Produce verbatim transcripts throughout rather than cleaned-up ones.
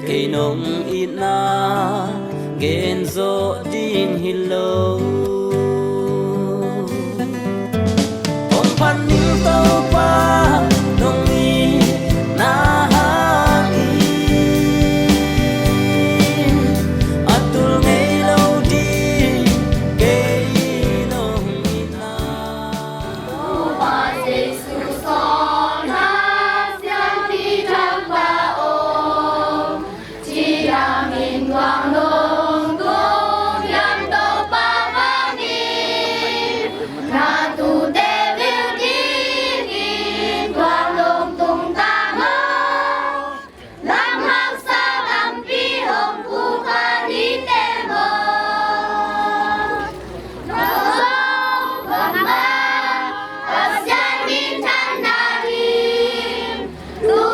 Kei nong itna gen zawh ding hi lo. Hong phat ning Topa, nong itna hangin a tul ngei lo ding kei nong itna. Topa Jesu sawlna siangpi thakpa aw, cidam in tuang dong tung hiam Topa bangin, na tute vil dingin tuang dong tung ta maw? Lam haksa tampi hong puk a nite maw? Nong zong bangmah Pasian minthanna ding tu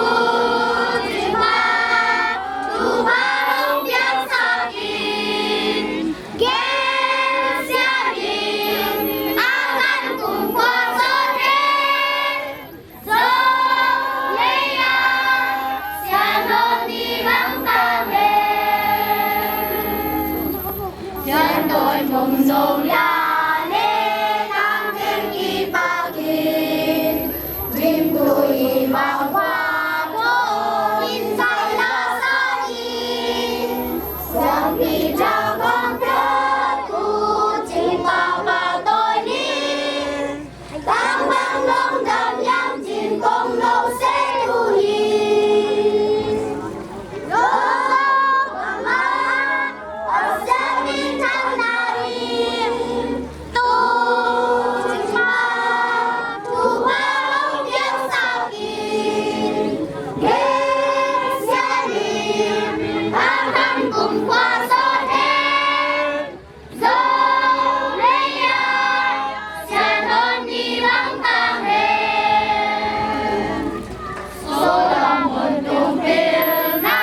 cin mah Topa hong piangsak in, gensia ding a kan kum kua sawt hen. Zo lei-a sianlon ni bang tang hen. Siantawi mong zo ya le tang teng kipakin, gimtui bang kua tawh in zai la sa in, siangpi thak bang piak tu cin papa tawi ni. Tang bang lungdam hiam cin kong no se uh hi. Lo bang mah Pasian minthanna ding tu cin mah Topa hong piangsak in, gensia ding a kan kum kua sawt hen. Zo lei-a sianlon ni bang tang hen. Sodom mun tung pilna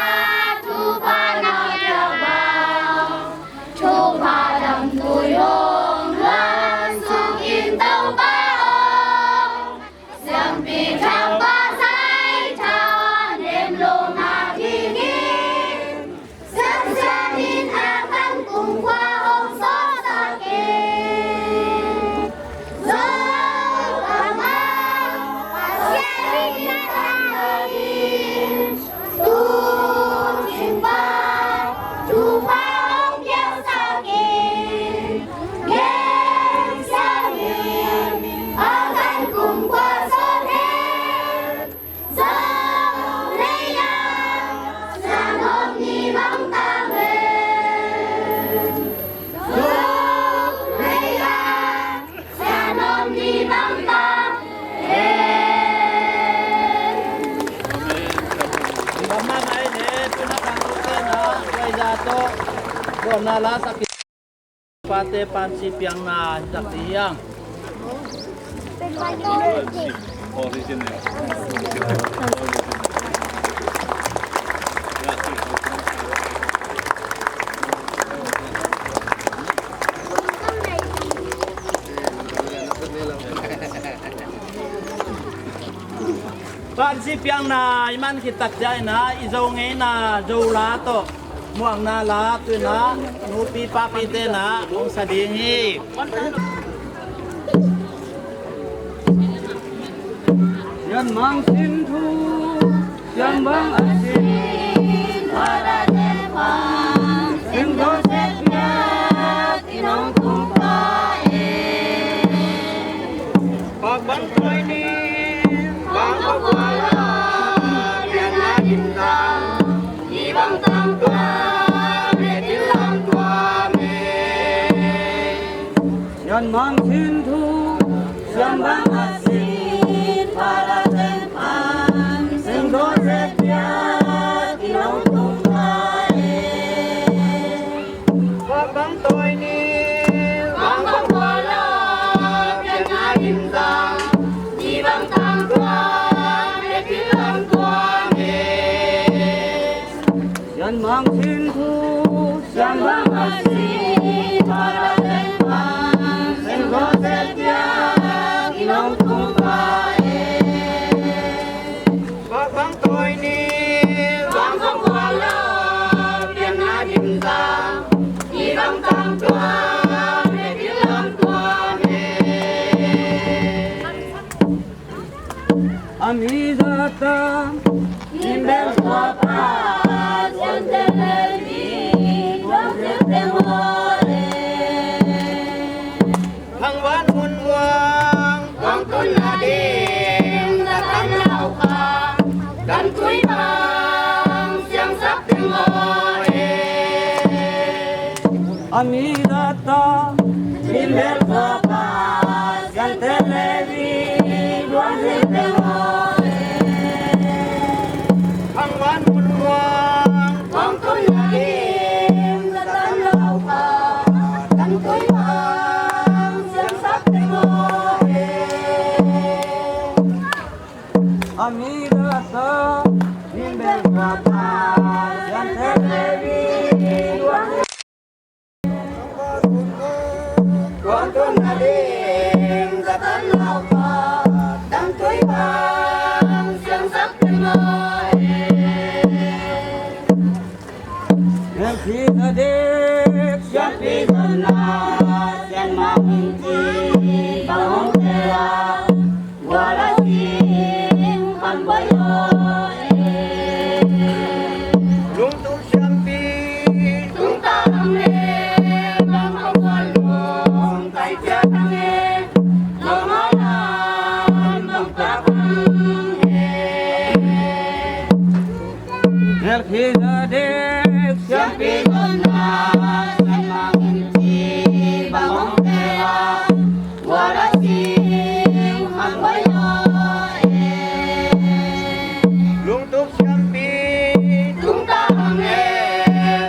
Topa na piak bang, Topa damtui hong luang suk in Topa aw. Siangpi thakpa zai tha nem lo na ding in, siangsiang in a kan kum kua hong sawtsak in. Zo bang mah Pasian minthanna ding tu cin mah Topa hong piangsak in, gensia ding a kan kum kua sawt hen. Zo lei-a sianlon ni bang tang hen. Zo lei-a sianlon ni bang tang hen. Amen. Amen. Amen. Tuna kan ute na, Elijah to, dona la sa ki. Pate pansi piangna hi tak ti hiang. Pansi piangna i man khit tak ciang in ah, i Zo ngeina Zo la tawh, muakna la tu in ah, nupi papite in ah hong sa ding hi. Sian Mang sin thu, sian bang a sin, Father Tepan, Saint Joseph biak in hong tung ta e. Pak bang tawi ni, bang ko kua lo, pian na dim tang, ni bang tang tua, me tin lam tua me. Sian Mang sin thu, sian bang a sin, Father Tepan, Saint Joseph biak in hong tung ta e. Pak bang tawi ni, bang bang kua lo, pian na dim tang, ni bang tang tua, me tin lam tua me. Sian Mang sin thu, sian bang a sin, Father Tepan, Saint Joseph biak in hong tung ta e. Pak bang tawi ni, bang bang kua lo, Amida ta, Bimbel Papa, Siante Levi, Duan Zinte Mo, Hangwan Muluang, Kong Tun Nadim, Satan Laupa, Tang Tui Bang, Siang Sak Te Mo, Amida ta, Bimbel Papa, Siante Levi, Duan Lungtup siampi, tungta ang le, bang hong kuan lung, kai cia tang e, lung alam, bang tak ang e. Melkhizedek siampi tungta, sian mang in ci, bang hong tea, Lungtup siampi, tungta hang e,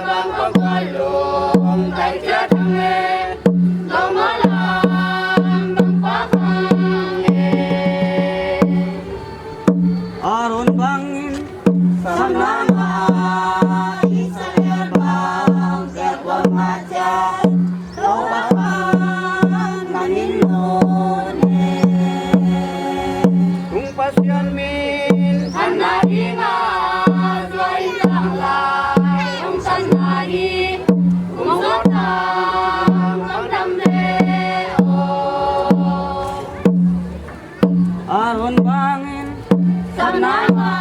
bang hong kuan lung, kai cia tang e, lung alam, bang pak hang e. Aron bangin, sana ma Israel bang, sia kuan ma cia. Tung Pasian min, Aron bangin, sana ma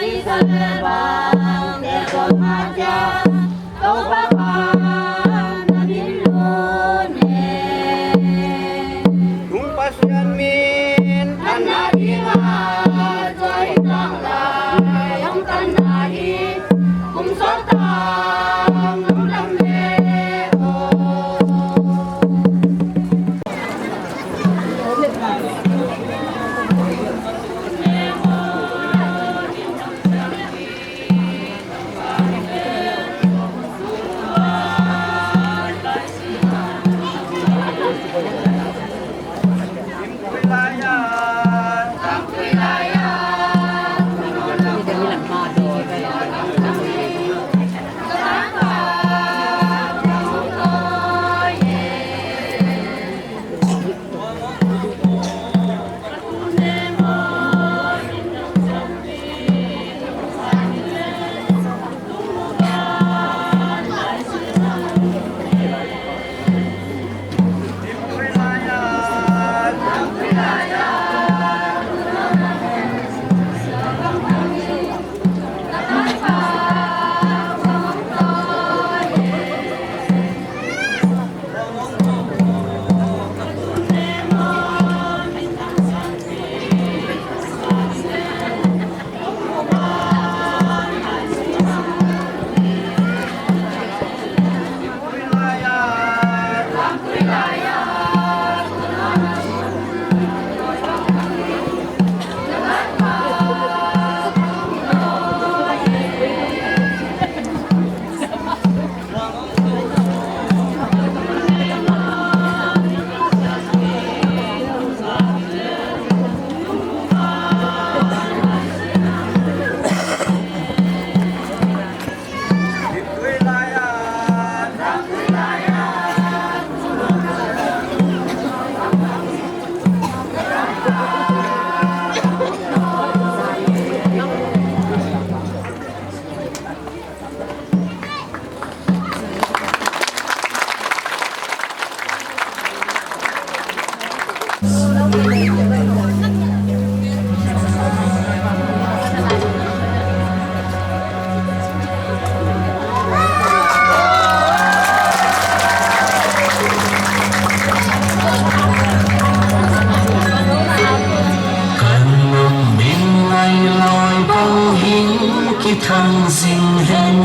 Israel bang, sia kuan ma cia. Tung Pasian min, Kan lungning lailai bang hing kithang zing hen.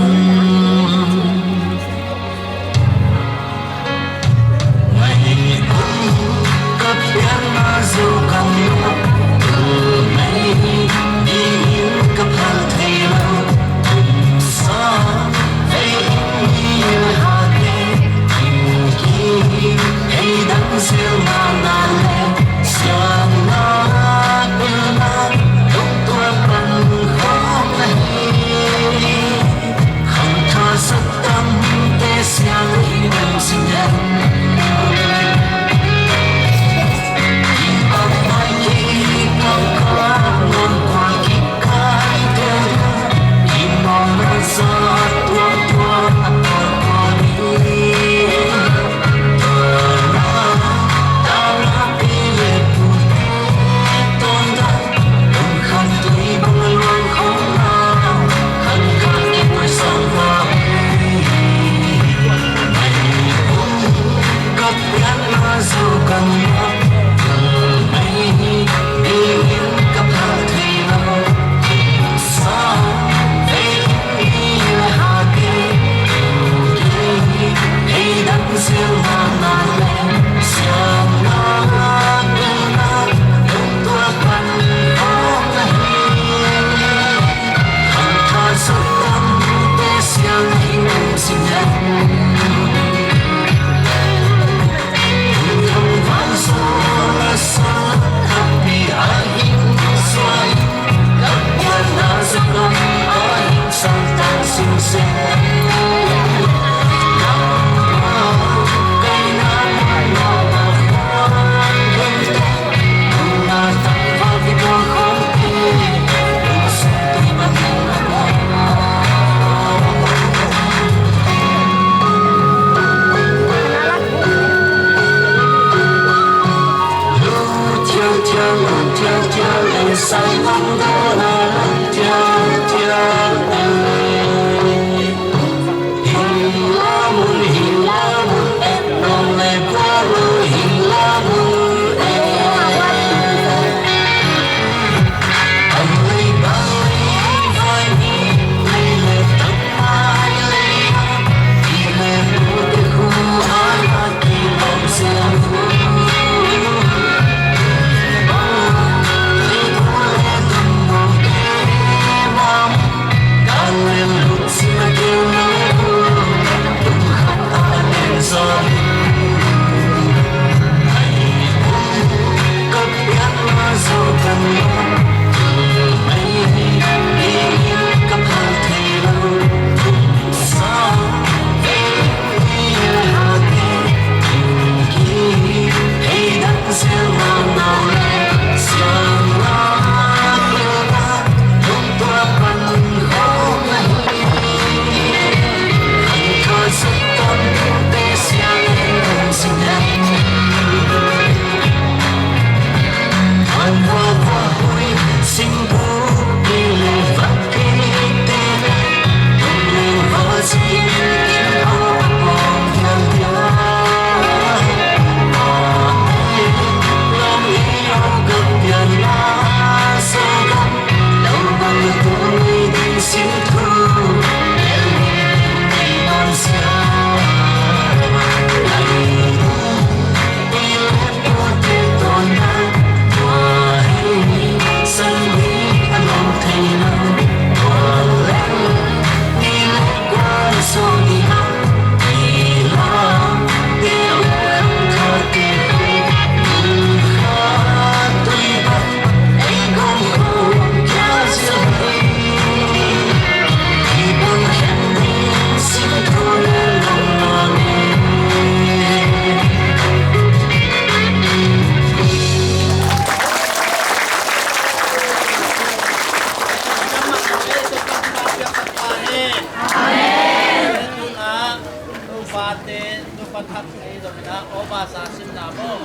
Nupa te, nupa thak ei zong ina, aw ba sa sim na maw.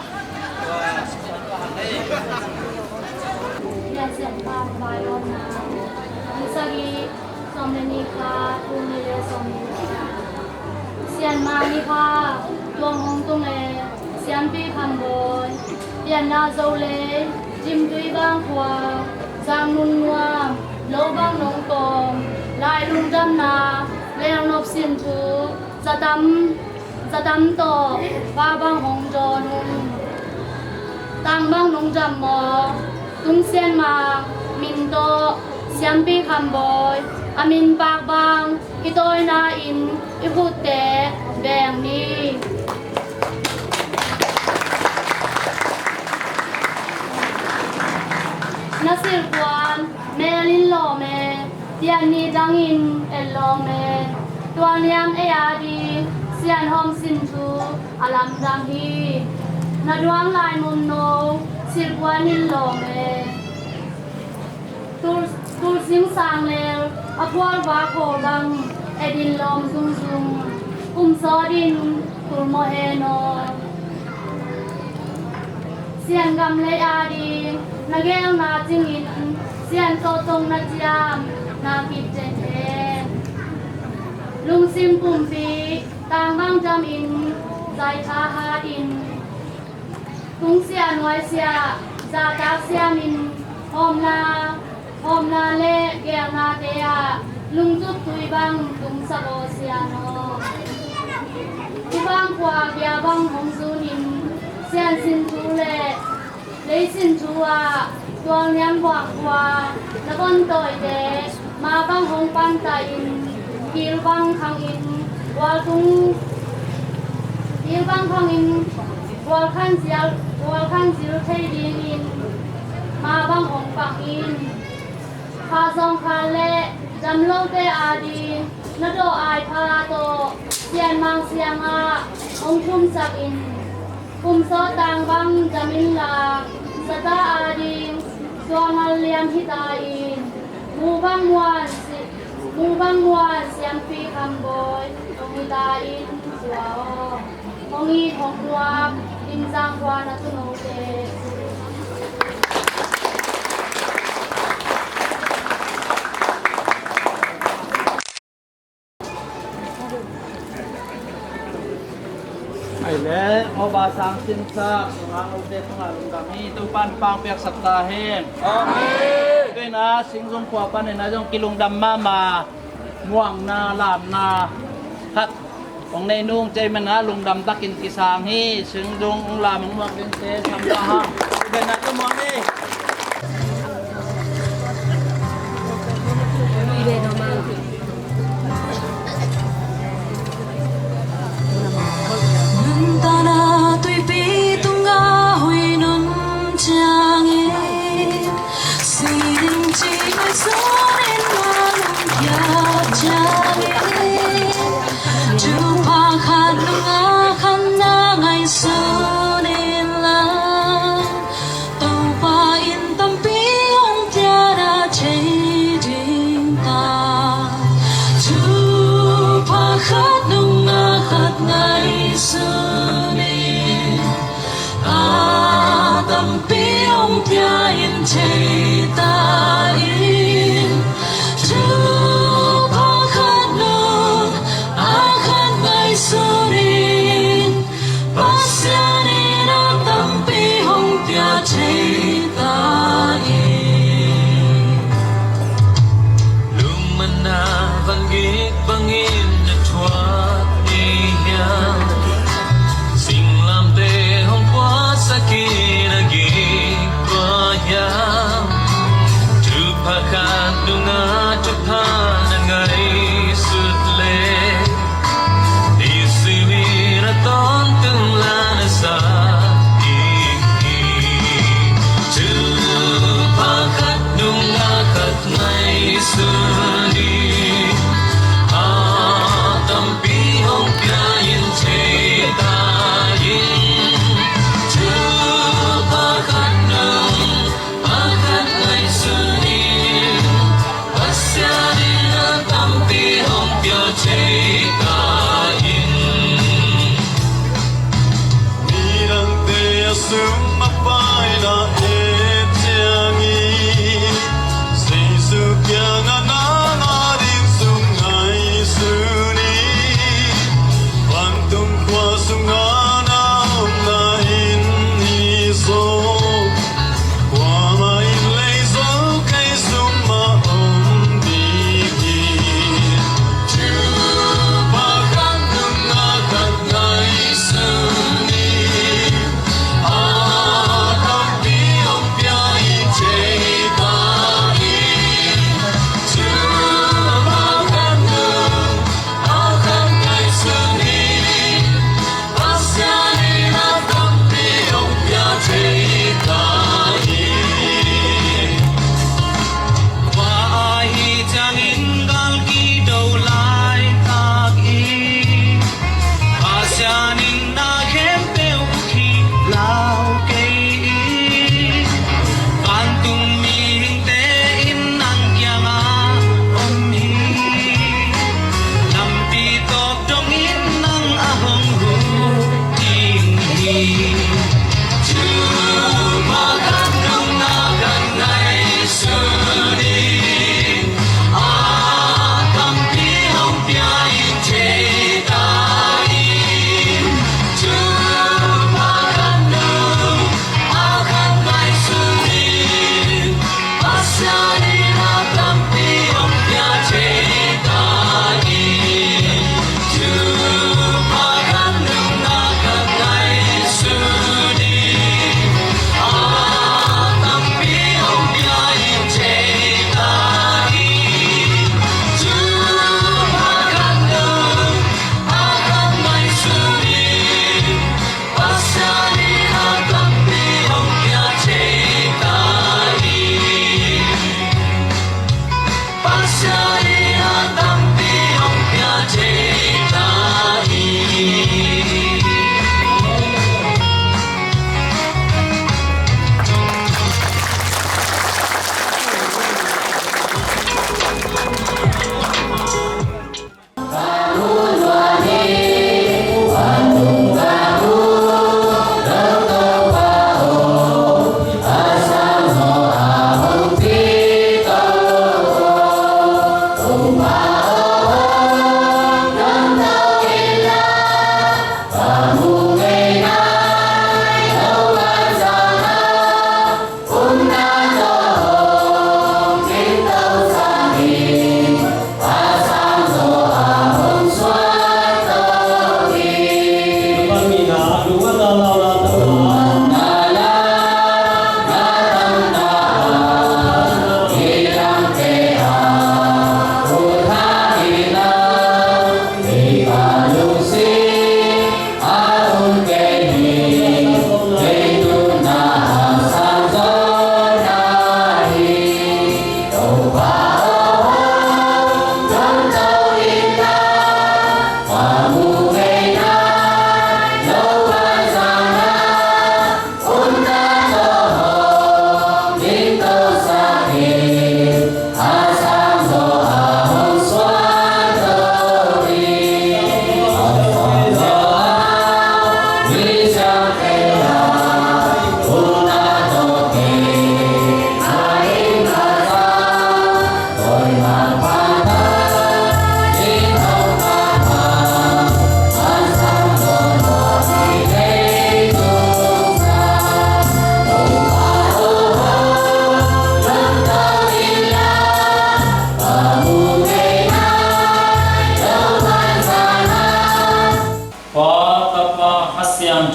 Tua sim na tua hang ei. Sia Sian Pa vai om na. Ni sagih, sawm le ni kha, tul ni le sawm ni kha. Sian Ma ni kha, Tuang Hong Tung le Siampi Kham Bawi. Pianna Zo le, Jim Tui Bang Khua, Zang Nun Nuam, Lo Bang Nong Kawm, Lai Lungdamna, Lel Nop Sin Thu, Za Tam, Za Tam tawh, Pa Bang Hong Dawn Un, Tang Bang Nong Dam Maw, Tung Sian Ma, min tawh, Siampi Kham Bawi, a min pak bang, i tawina in, i khutte, beng ni. Na silhpuan, mel in lawm e, tian ni dangin en lawm e. Tualniam ei a ding, Sian Hawm Sin Thu, a lamdang hi. Na duang lai mun no, silhpuan in lawm e. Tul, tul sing sang lel, a phual va khaw bang, e din lawm zungzung, kum sawt in, tul maw he naw. Sian gam lei a ding, na gel na cingin, Sian tawh tong na ciam, na kip den hen. Lungsim pumpi, tang bang dam in, zai tha hat in. Tung sia nuai sia, zahtak siamin, hawmna, hawmna le geelnate ah, lungtup tui bang tungsak aw Sian aw. Hih bang khua bia bang hong zunin, Sian sin thu le lei sin thu ah, tualniam buang khua, na bon tawite, ma bang hong panta in, kil bang khang in, gual tung, kil bang khang in, gual khan zial, gual khan zil thei dingin, ma bang hong pang in. Kha zawng kha le, Damlote ading na dawh aipha tawh Sianmang siangah hong thumsak in. Kum sawt tang bang dam inla, Sata ading suangal liam hita in. Mu bang muan si-, mu bang muan siampi kham bawi hong hita in tua aw. Hong it hong nuam, Limzang khua na tunote. Ai le, Mawba sang sinsak, nungak lote tungah lungdam hi, Topa'n pang piaksak ta hen. Amen. Tuina, Singzung khua panin a zong kilungdam mahmah, muangna, lamna khat hong nei nung cei man a lungdam takin kisang hi. Singzung lam hong muak dingte sam ta hang. Tuina, tu muang hi. Nuntakna tuipi tungah huih nun ciangin, sining cih ngaihsun in, malung piak ciangin, thupha khat nungah khat na ngaihsun inla, Topa in tampi hong piakna thei ding ta. Thupha khat nungah khat ngaihsun in, a tampi hong pia in thei ta in. Thupha khat nungah khat ngaihsun in, Pasian in a tampi hong pia thei ta hi. Lungmanna van gik bangin na thuak ni hiam? Singlamteh hong puaksak in a gik tua hiam? Thupha khat nungah thupha na ngaihsut leh, i sim in a tawntung la na sa ding hi. Thupha khat nungah khat ngaihsun in, a tampi hong pia in thei ta in. Thupha khat nungah khat ngaihsun in, Pasian in a tampi hong pia thei ta in. Midangte a sum a paina et ciangin, Jesu kiangah nang ading sum ngaihsun in. Vantung khua sungah na omna in hi zaw, kuamah in lei zo kei sungah om ding hi. Thupha khat nungah khat ngaihsun in, a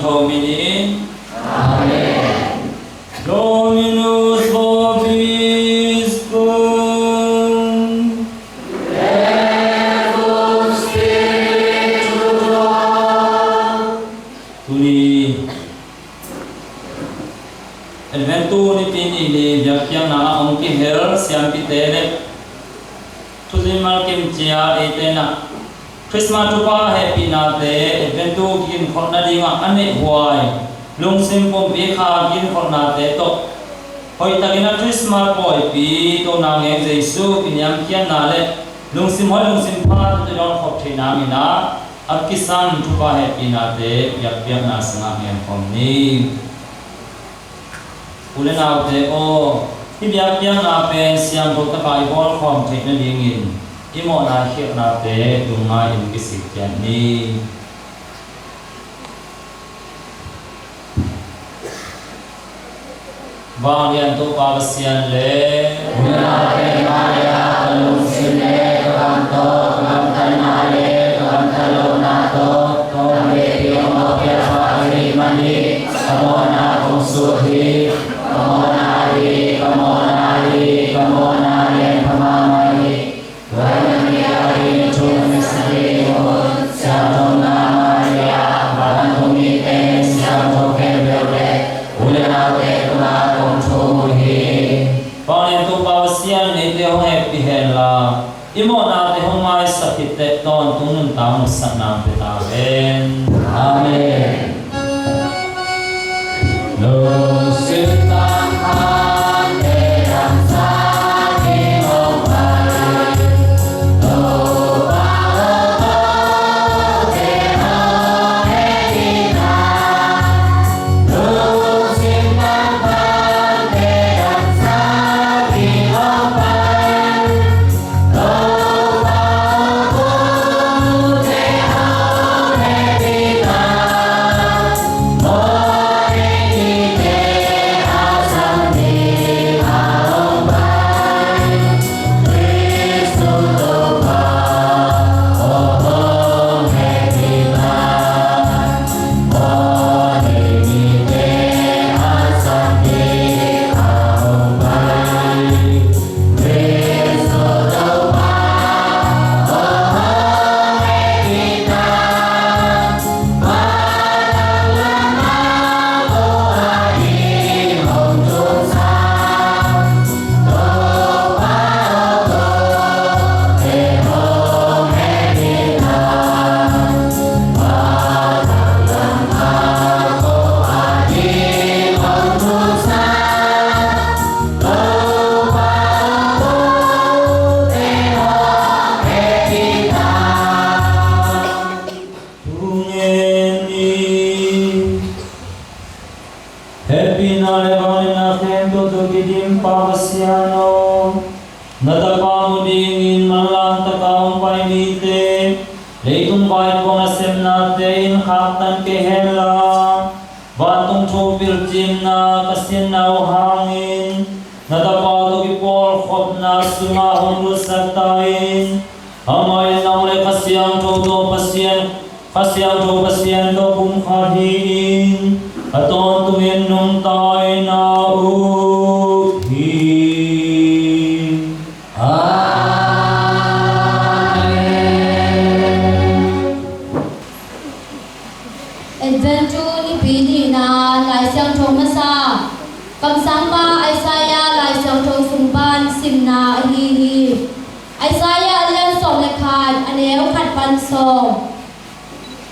Domini. Amen. Dominus vobiscum. Tuni Adventu nipi ni ni biakpiakna ah hong kihel siampite le thuzui malkim cia eite in ah Christmas thupha hehpihnate Adventu kiginkholh nadingah a neihhuai lungsim pumpi kha kiginkholhnate tawh hoihtakin a Christmas pawipi tona ngeng Jesu kiniamkhiatna le lungsim hoih lungsim pha tawh i dawn khop theih nadingin ah a kisam thupha hehpihnate biakpiakna sungah ngen khawm ni. U le naute aw, hih biakpiakna pen siangtho takin i bawl khawm theih nadingin i mawhna i khialhnate lungngai in kisik ciat ni. Vanglian Topa Pasian le, Nunau Maria, ka lungsim le ka kam tawh, ka gamtatna le ka gamtat lohna tawh, tawh a biakpiak aw, biakpiak ahih manin ka mawhna kong suah hi. Ka mawhna hi, ka mawhna hi, ka mawhna lian pha mahmah hi. Tua ahih manin a ding thu na sak ding un, Siangtho Nungak Maria, vantung mite, siangtho khempeuh le u le naute tungah kong thum uh hi. Vanglian Topa Pasian, eite hong hehpih hen la, i mawhnate hong maisak khit teh tawntung nuntak muhsakna pia ta hen. Amen. Hehpihna le vangliatna khempeuh tawh kidim Pa Pasian aw, na Tapa mu dingin manlang takin hong pai mite, leitung vaipuak nasepnate in khaktan kei hen la, vantung thu pilcimna ka sinna uh hangin na Tapa tawh kipawlkhopna sungah hong lutsak ta in. Amah in nang le Kha Siangtho tawh Pasian, Kha Siangtho Pasian tawh pumkhat hi-in a tawntungin nungta na uh hi. Amen. Adventu nipi nihna Lai Siangtho masa, kamsangpa Isaiah Lai Siangtho sung pan simna ahi hi. Isaiah a lian sawm le khat, a neu khat pan sawm.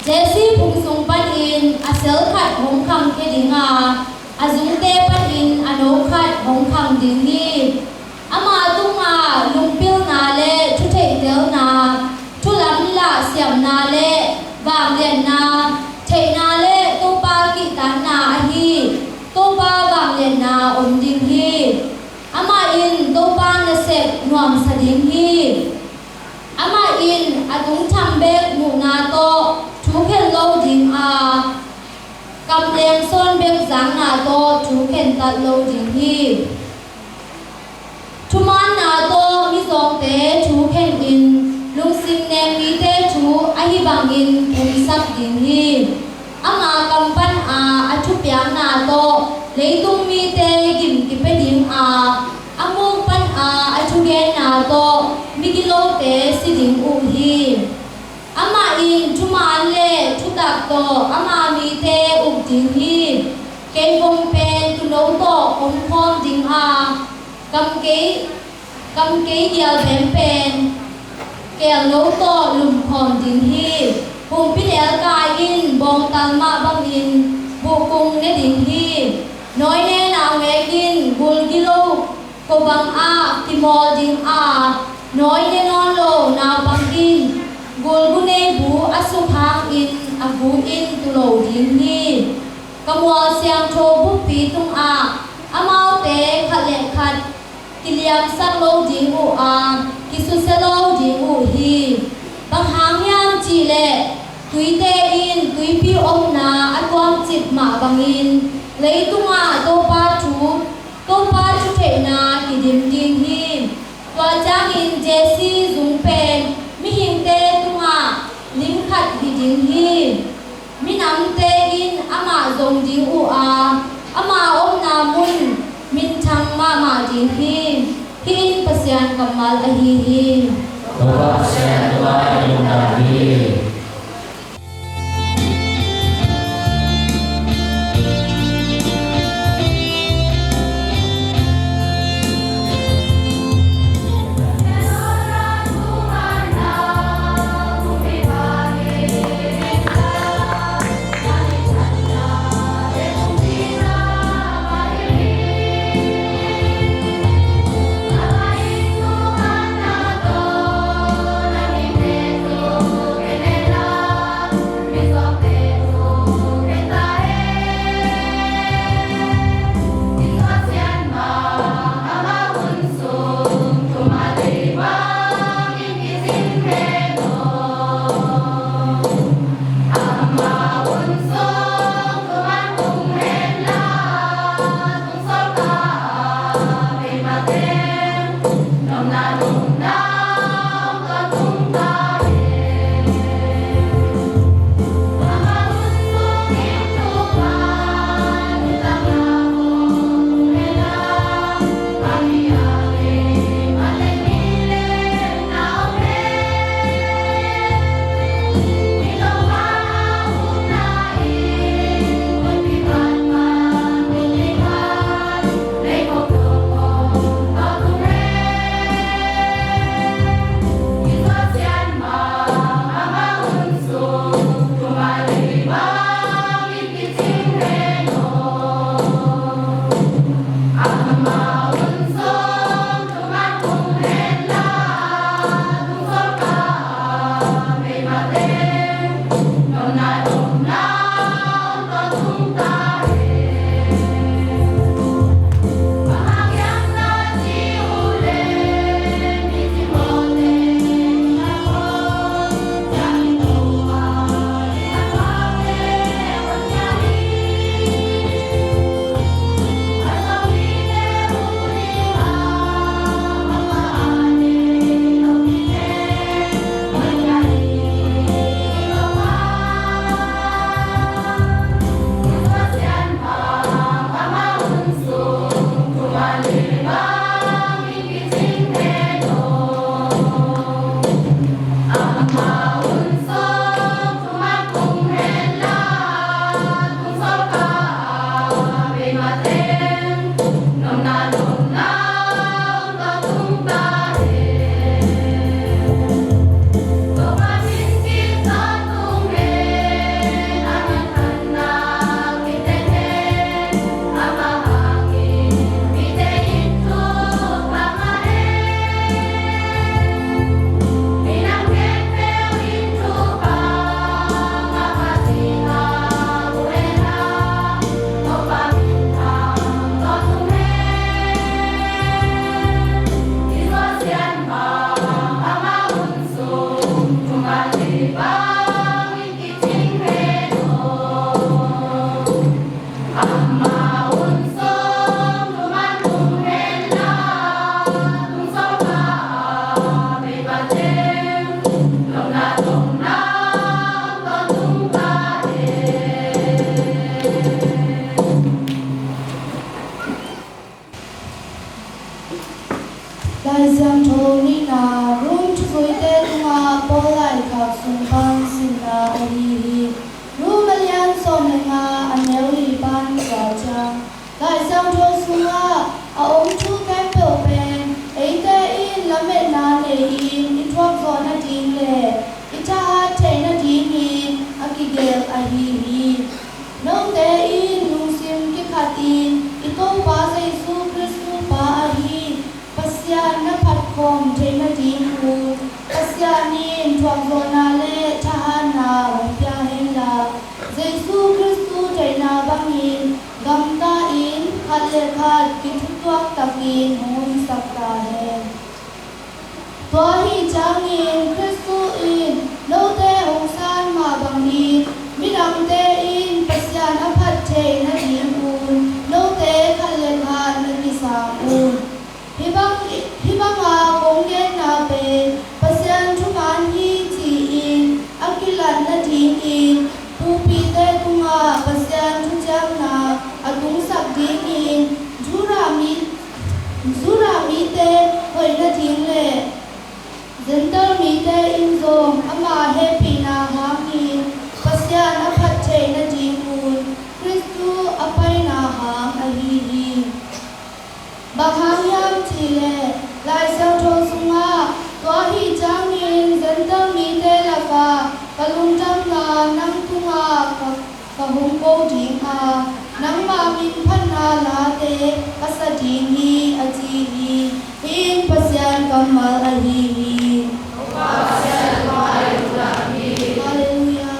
Jesse phung sung panin a sel khat hong khangkhia ding a, a zungte panin a no khat hong khang ding hi. Ama tungah lungpilna le thutheihtelna, thulamlah siamna le vangliatna, theihna le Topa kihtakna ahi Topa vangliatna om ding hi. Amah in Topa nasep nuamsa ding hi. Amah in a tungtham bek muhna tawh thukhen lo ding a, kamleng sawn bek zakna tawh thukhen tat lo ding hi. Thumaanna tawh mizawngte thukhen in, lungsim nek mite thu ahi bangin pumsak ding hi. Ama kam pan mite si ding uh hi. Amah in thuman le thutak tawh ama mite uk ding hi. Kei vom pen tuuno tawh om khawm ding a, kam kei, kam kei gial bem pen keelno tawh lum khawm ding hi. Humpinelkai in bawngtal mah bangin buhkung ne ding hi. Nawi ne naungek in gul gilo ko bangah kimawl ding a, nawi ne nawn lo naupang in gul gu nei bu a suk hangin a gu in tu lo ding hi. Ka mual siangtho buppi tungah amaute khat le khat kiliamsak lo ding uh a, kisusia lo ding uh hi. Bang hang hiam cih leh tuite in tuipi omna a tuamcip mah bangin leitungah Topa thu, Topa thu theihna kidim ding hi. Tua ciangin Jesse zung pen mihingte tungah lim khat hi ding hi. Minamte in amah zong ding uh a, ama omna mun minthang mahmah ding hi. Hih in Pasian kammal ahi hi. Topa Pasian, tua in lungdam hi. Lai Siangtho nihna, Rom thuzuite ahi hi. Note in lungsim kikhatin i Topa Jesu Khristu pa ahi Pasian na phatkhawm theih nadingun Pasian in thuakzawhna le thahatna hong pia henla, Jesu Khristu theihna bangin gamta-in khat le khat kithutuak takin hong omsak ta hen. Tua ahi ciangin Khristu in note hong san mah bangin midangte in Pasian a phat theih nadingun note khat le khat na kisam un. Hih bang, hih banga kong genna pen Pasian thuman hi ci-in a kilat nadingin pupite tungah Pasian thuciamna a tungsak dingin Judah mi, Judah mite hoih nading le Gentile mite in zong ama hehpihna hangin Pasian a phat theih nadingun Khristu a paina hang ahi hi. Bang hang hiam cihleh Lai Siangtho sungah tua ahi ciangin Gentile mite lakah ka lungdamna nang tungah ka, ka hong ko ding a, nangma min phatna late ka sa ding hi a ci hi. Hih in Pasian kammal ahi hi. Halleluiah, halleluiah.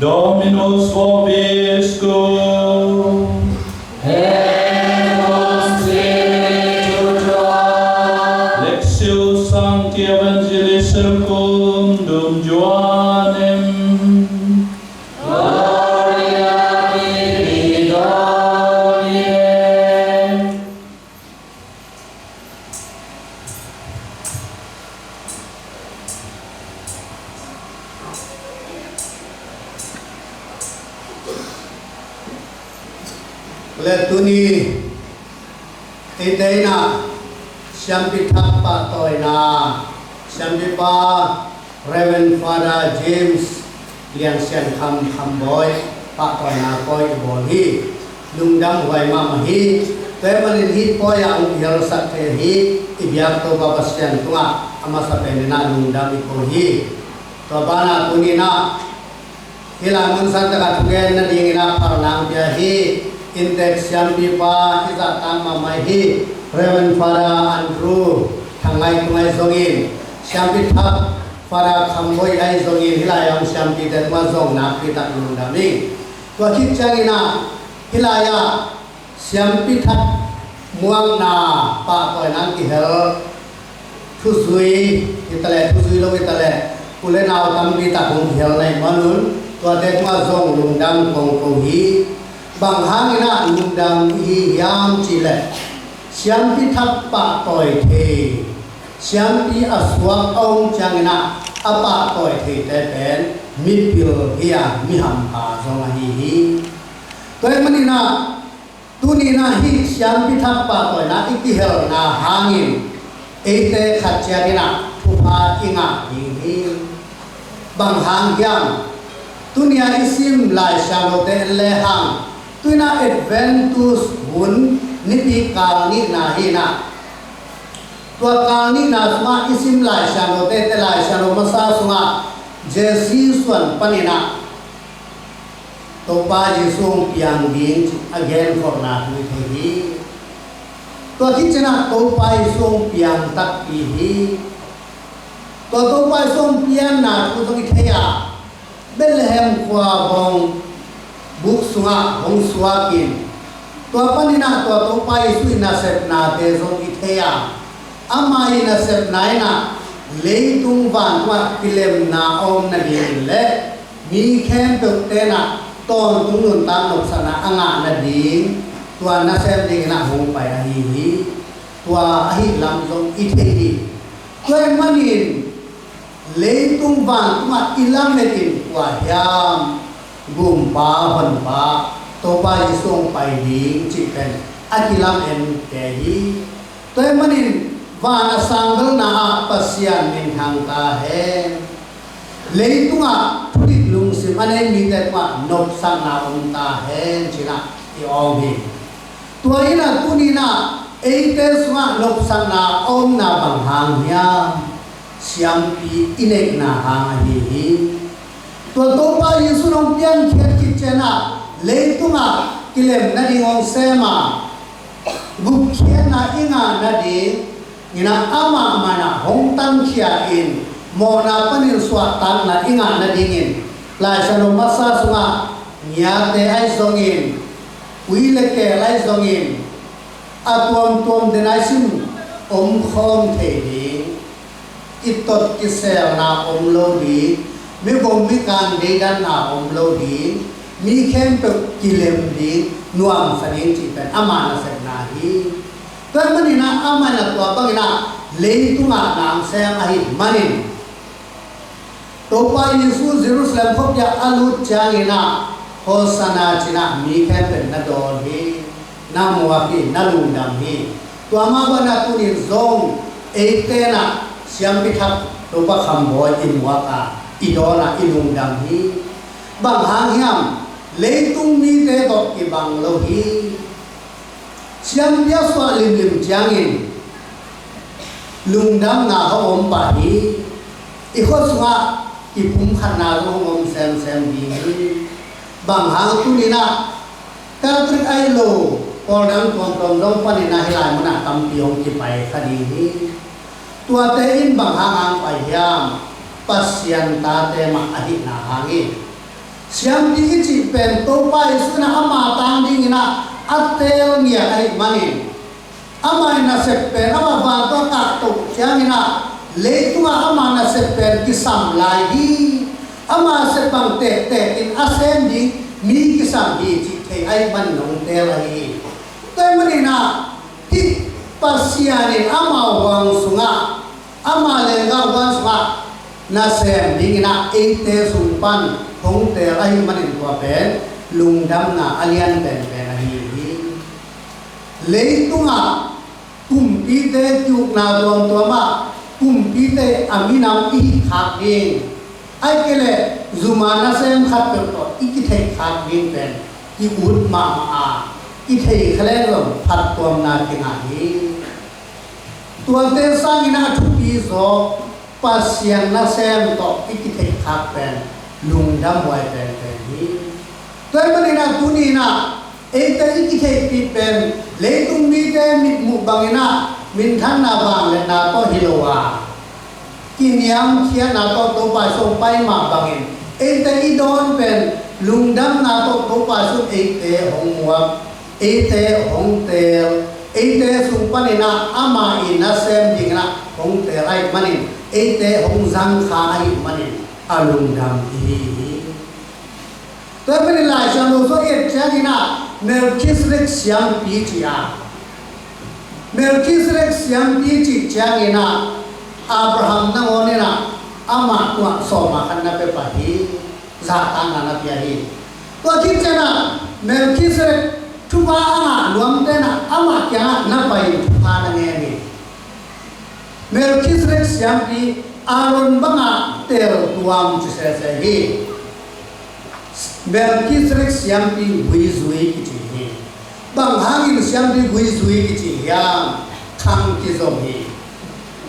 Dominus vobiscum. Et cum spiritu tuo. Lectio Sancti Evangelii secundum Johannem. Gloria tibi, Domine. Le tuni eite in ah siampi thak pahtawina, siampipa Reverend Father James Lian Sian Kham Kham Bawi pahtawina pawi i bawl hi. Lungdam huai mahmah hi. Tua ahih manin hih pawi ah hong kihelsak thei hi. I biak Topa Pasian tungah a masa pen in ah lungdam i ko hi. Tua banah tuni in ah hih lai mun sangtak ah thugen nadingin ah phalna hong pia hi. Inntek siampipa i zahtak mahmah hi. Reverend Father Andrew Thang Ngai Tung ahi zongin, siampi thak Father Kham Bawi ahi zongin, hih lai a om siampite tungah zong nakpi tak lungdam ing. Tua khit ciangin ah hih lai ah siampi thak muakna pahtawina hong kihel thuzui hi taleh, thuzui lo hi taleh, u le nau tampi tak hong kihel na hih manun, tuate tungah zong lungdam kong ko hi. Bang hangin ah lungdam i hi hiam cihleh, siampi thak pahtawi thei, siampi a suak a om ciangin ah a pahtawi theite pen mipil hi a, mihampha zong ahi hi. Tua ahih manin ah tuni in ah hih siampi thak pahtawina i kihelna hangin eite khat ciat in ah thupha i ngah ding hi. Bang hang hiam? Tuni a i sim Lai Siangthote en lehang, tu in ah Adventus hun Nipi kal nihna hi inah, tua kal nihna sungah i sim Lai Siangtho te, te Lai Siangtho masa sungah Jesse suan paninah Topa Jesu hong piang ding cih a genkholhna thu i thei hi. Tua khit ciangah Topa Jesu hong piang takpi hi. Tua Topa Jesu hong pianna thu zong i thei a, Bethlehem khua bawng buk sungah hong suakin, tua paninah tua Topa Jesu i nasepnate zong i thei a, ama i nasepna inah leitung vantungah kilemna a om nadingin le mi khempeuh tenah tawntung nuntak nopsakna a ngah nading tua nasem dinginah hong pai ahi hi. Tua ahi lam zong i thei hi. Tua ahih manin leitung vantungah i lametin kua hiam, Gumpa Honpa Topa Jesu hong pai ding cih pen a kilamen kei hi. Tua ahih manin van a sang belna ah Pasian minthang ta hen. Leitungah thudik lungsim a nei mite tungah nopsakna om ta hen cinah i awng hi. Tua inah tuninah eite sungah nopsakna a omna bang hang hiam? Siampi i neihna hang ahi hi. Tua Topa Jesu hong piankhiat khit ciangah leitungah kilem nading hong sem a, gupkhiatna i ngah nading inah amah mah inah hong tangkhia in, mawhna panin suahtakna i ngah nadingin Lai Siangtho masa sungah ngiate ahi zongin, ui le keel ahi zongin, a tuamtuam den ahi sin omkhawm thei ding, kitot kiselna om lo ding, migom mikang deidanna om lo ding, mi khempeuh kilem ding, nuamsa ding cih pen ama nasepna hi. Tua ahih maninah ama inah tua banginah leitungah na hong sem ahih manin Topa Jesu Jerusalem khuapi ah a lut cianginah Hosanna cinah mi khempeuh na dawn hi, na muak hi, na lungdam hi. Tua mah banah tunin zong eite inah siampi thak Topa Khambawi i muak a, i dawn a, i lungdam hi. Bang hang hiam? Leitung mite tawh kibang lo hi. Siampi a suah limlim ciangin lungdamna hong om pah hi. I khua sungah kipumkhatna zong hong om semsem ding hi. Bang hang tuninah Catholic ahi lo pawl dang tuamtuam zong paninah hih lai munah tampi hong kipai kha ding hi. Tuate in bang hang hong pai hiam? Pasian tate mah ahihna hang hi. Siampi i cih pen Topa Jesu inah ama tang dinginah a teel ngiat ahih manin, ama i nasep pen ama vantung a kahtoh cianginah leitungah ama nasep pen kisam lai hi. Ama sep bang tektek in a sem ding mi kisam hi cih thei ahih manin hong teel ahi hi. Tua ahih maninah hih Pasian in ama huang sungah, ama lenggah huang sungah nasem dinginah eite sung pan hong teel ahih manin tua pen lungdamna a lian penpen ahi hi. Leitungah kumpite kiukna tuamtuamah kumpite a minam i hih khak ding, ahih kei leh zuma nasem khatpeuh tawh i kitheih khak ding pen ki-ut mahmah a, i thei kha leng zong phattuamna kingah hi. Tuate sangin a thupi zaw Pasian nasem tawh i kitheih khak pen lungdam huai penpen hi. Tua ahih maninah tuninah eite i kitheihpih pen leitung mite mitmuh banginah minthanna vangliatna tawh hi lo a, kiniamkhiatna tawh Topa Jesu hong pai mah bangin eite i dawn pen lungdamna tawh Topa Jesu eite hong muak, eite hong teel, eite sung paninah ama i nasem dinginah hong teel ahih manin, eite hong zangkhak ahih manin a lungdam i hi hi. Tua ahih manin Lai Siangtho sung i et cianginah Melchizedek siampi ci a, Melchizedek siampi cih cianginah Abraham nangawn inah amah tungah sawm a khat na pia pah hi. Zahtakna na pia hi. Tua khit ciangah Melchizedek thupha a ngah nuamte inah amah kiangah na pai in thupha na ngen hi. Melchizedek siampi Aaron banga teel tuam ci sese hi. Melchizedek siampi vuizui kici hi. Bang hangin siampi gui zui kici hiam? Khang kizom hi.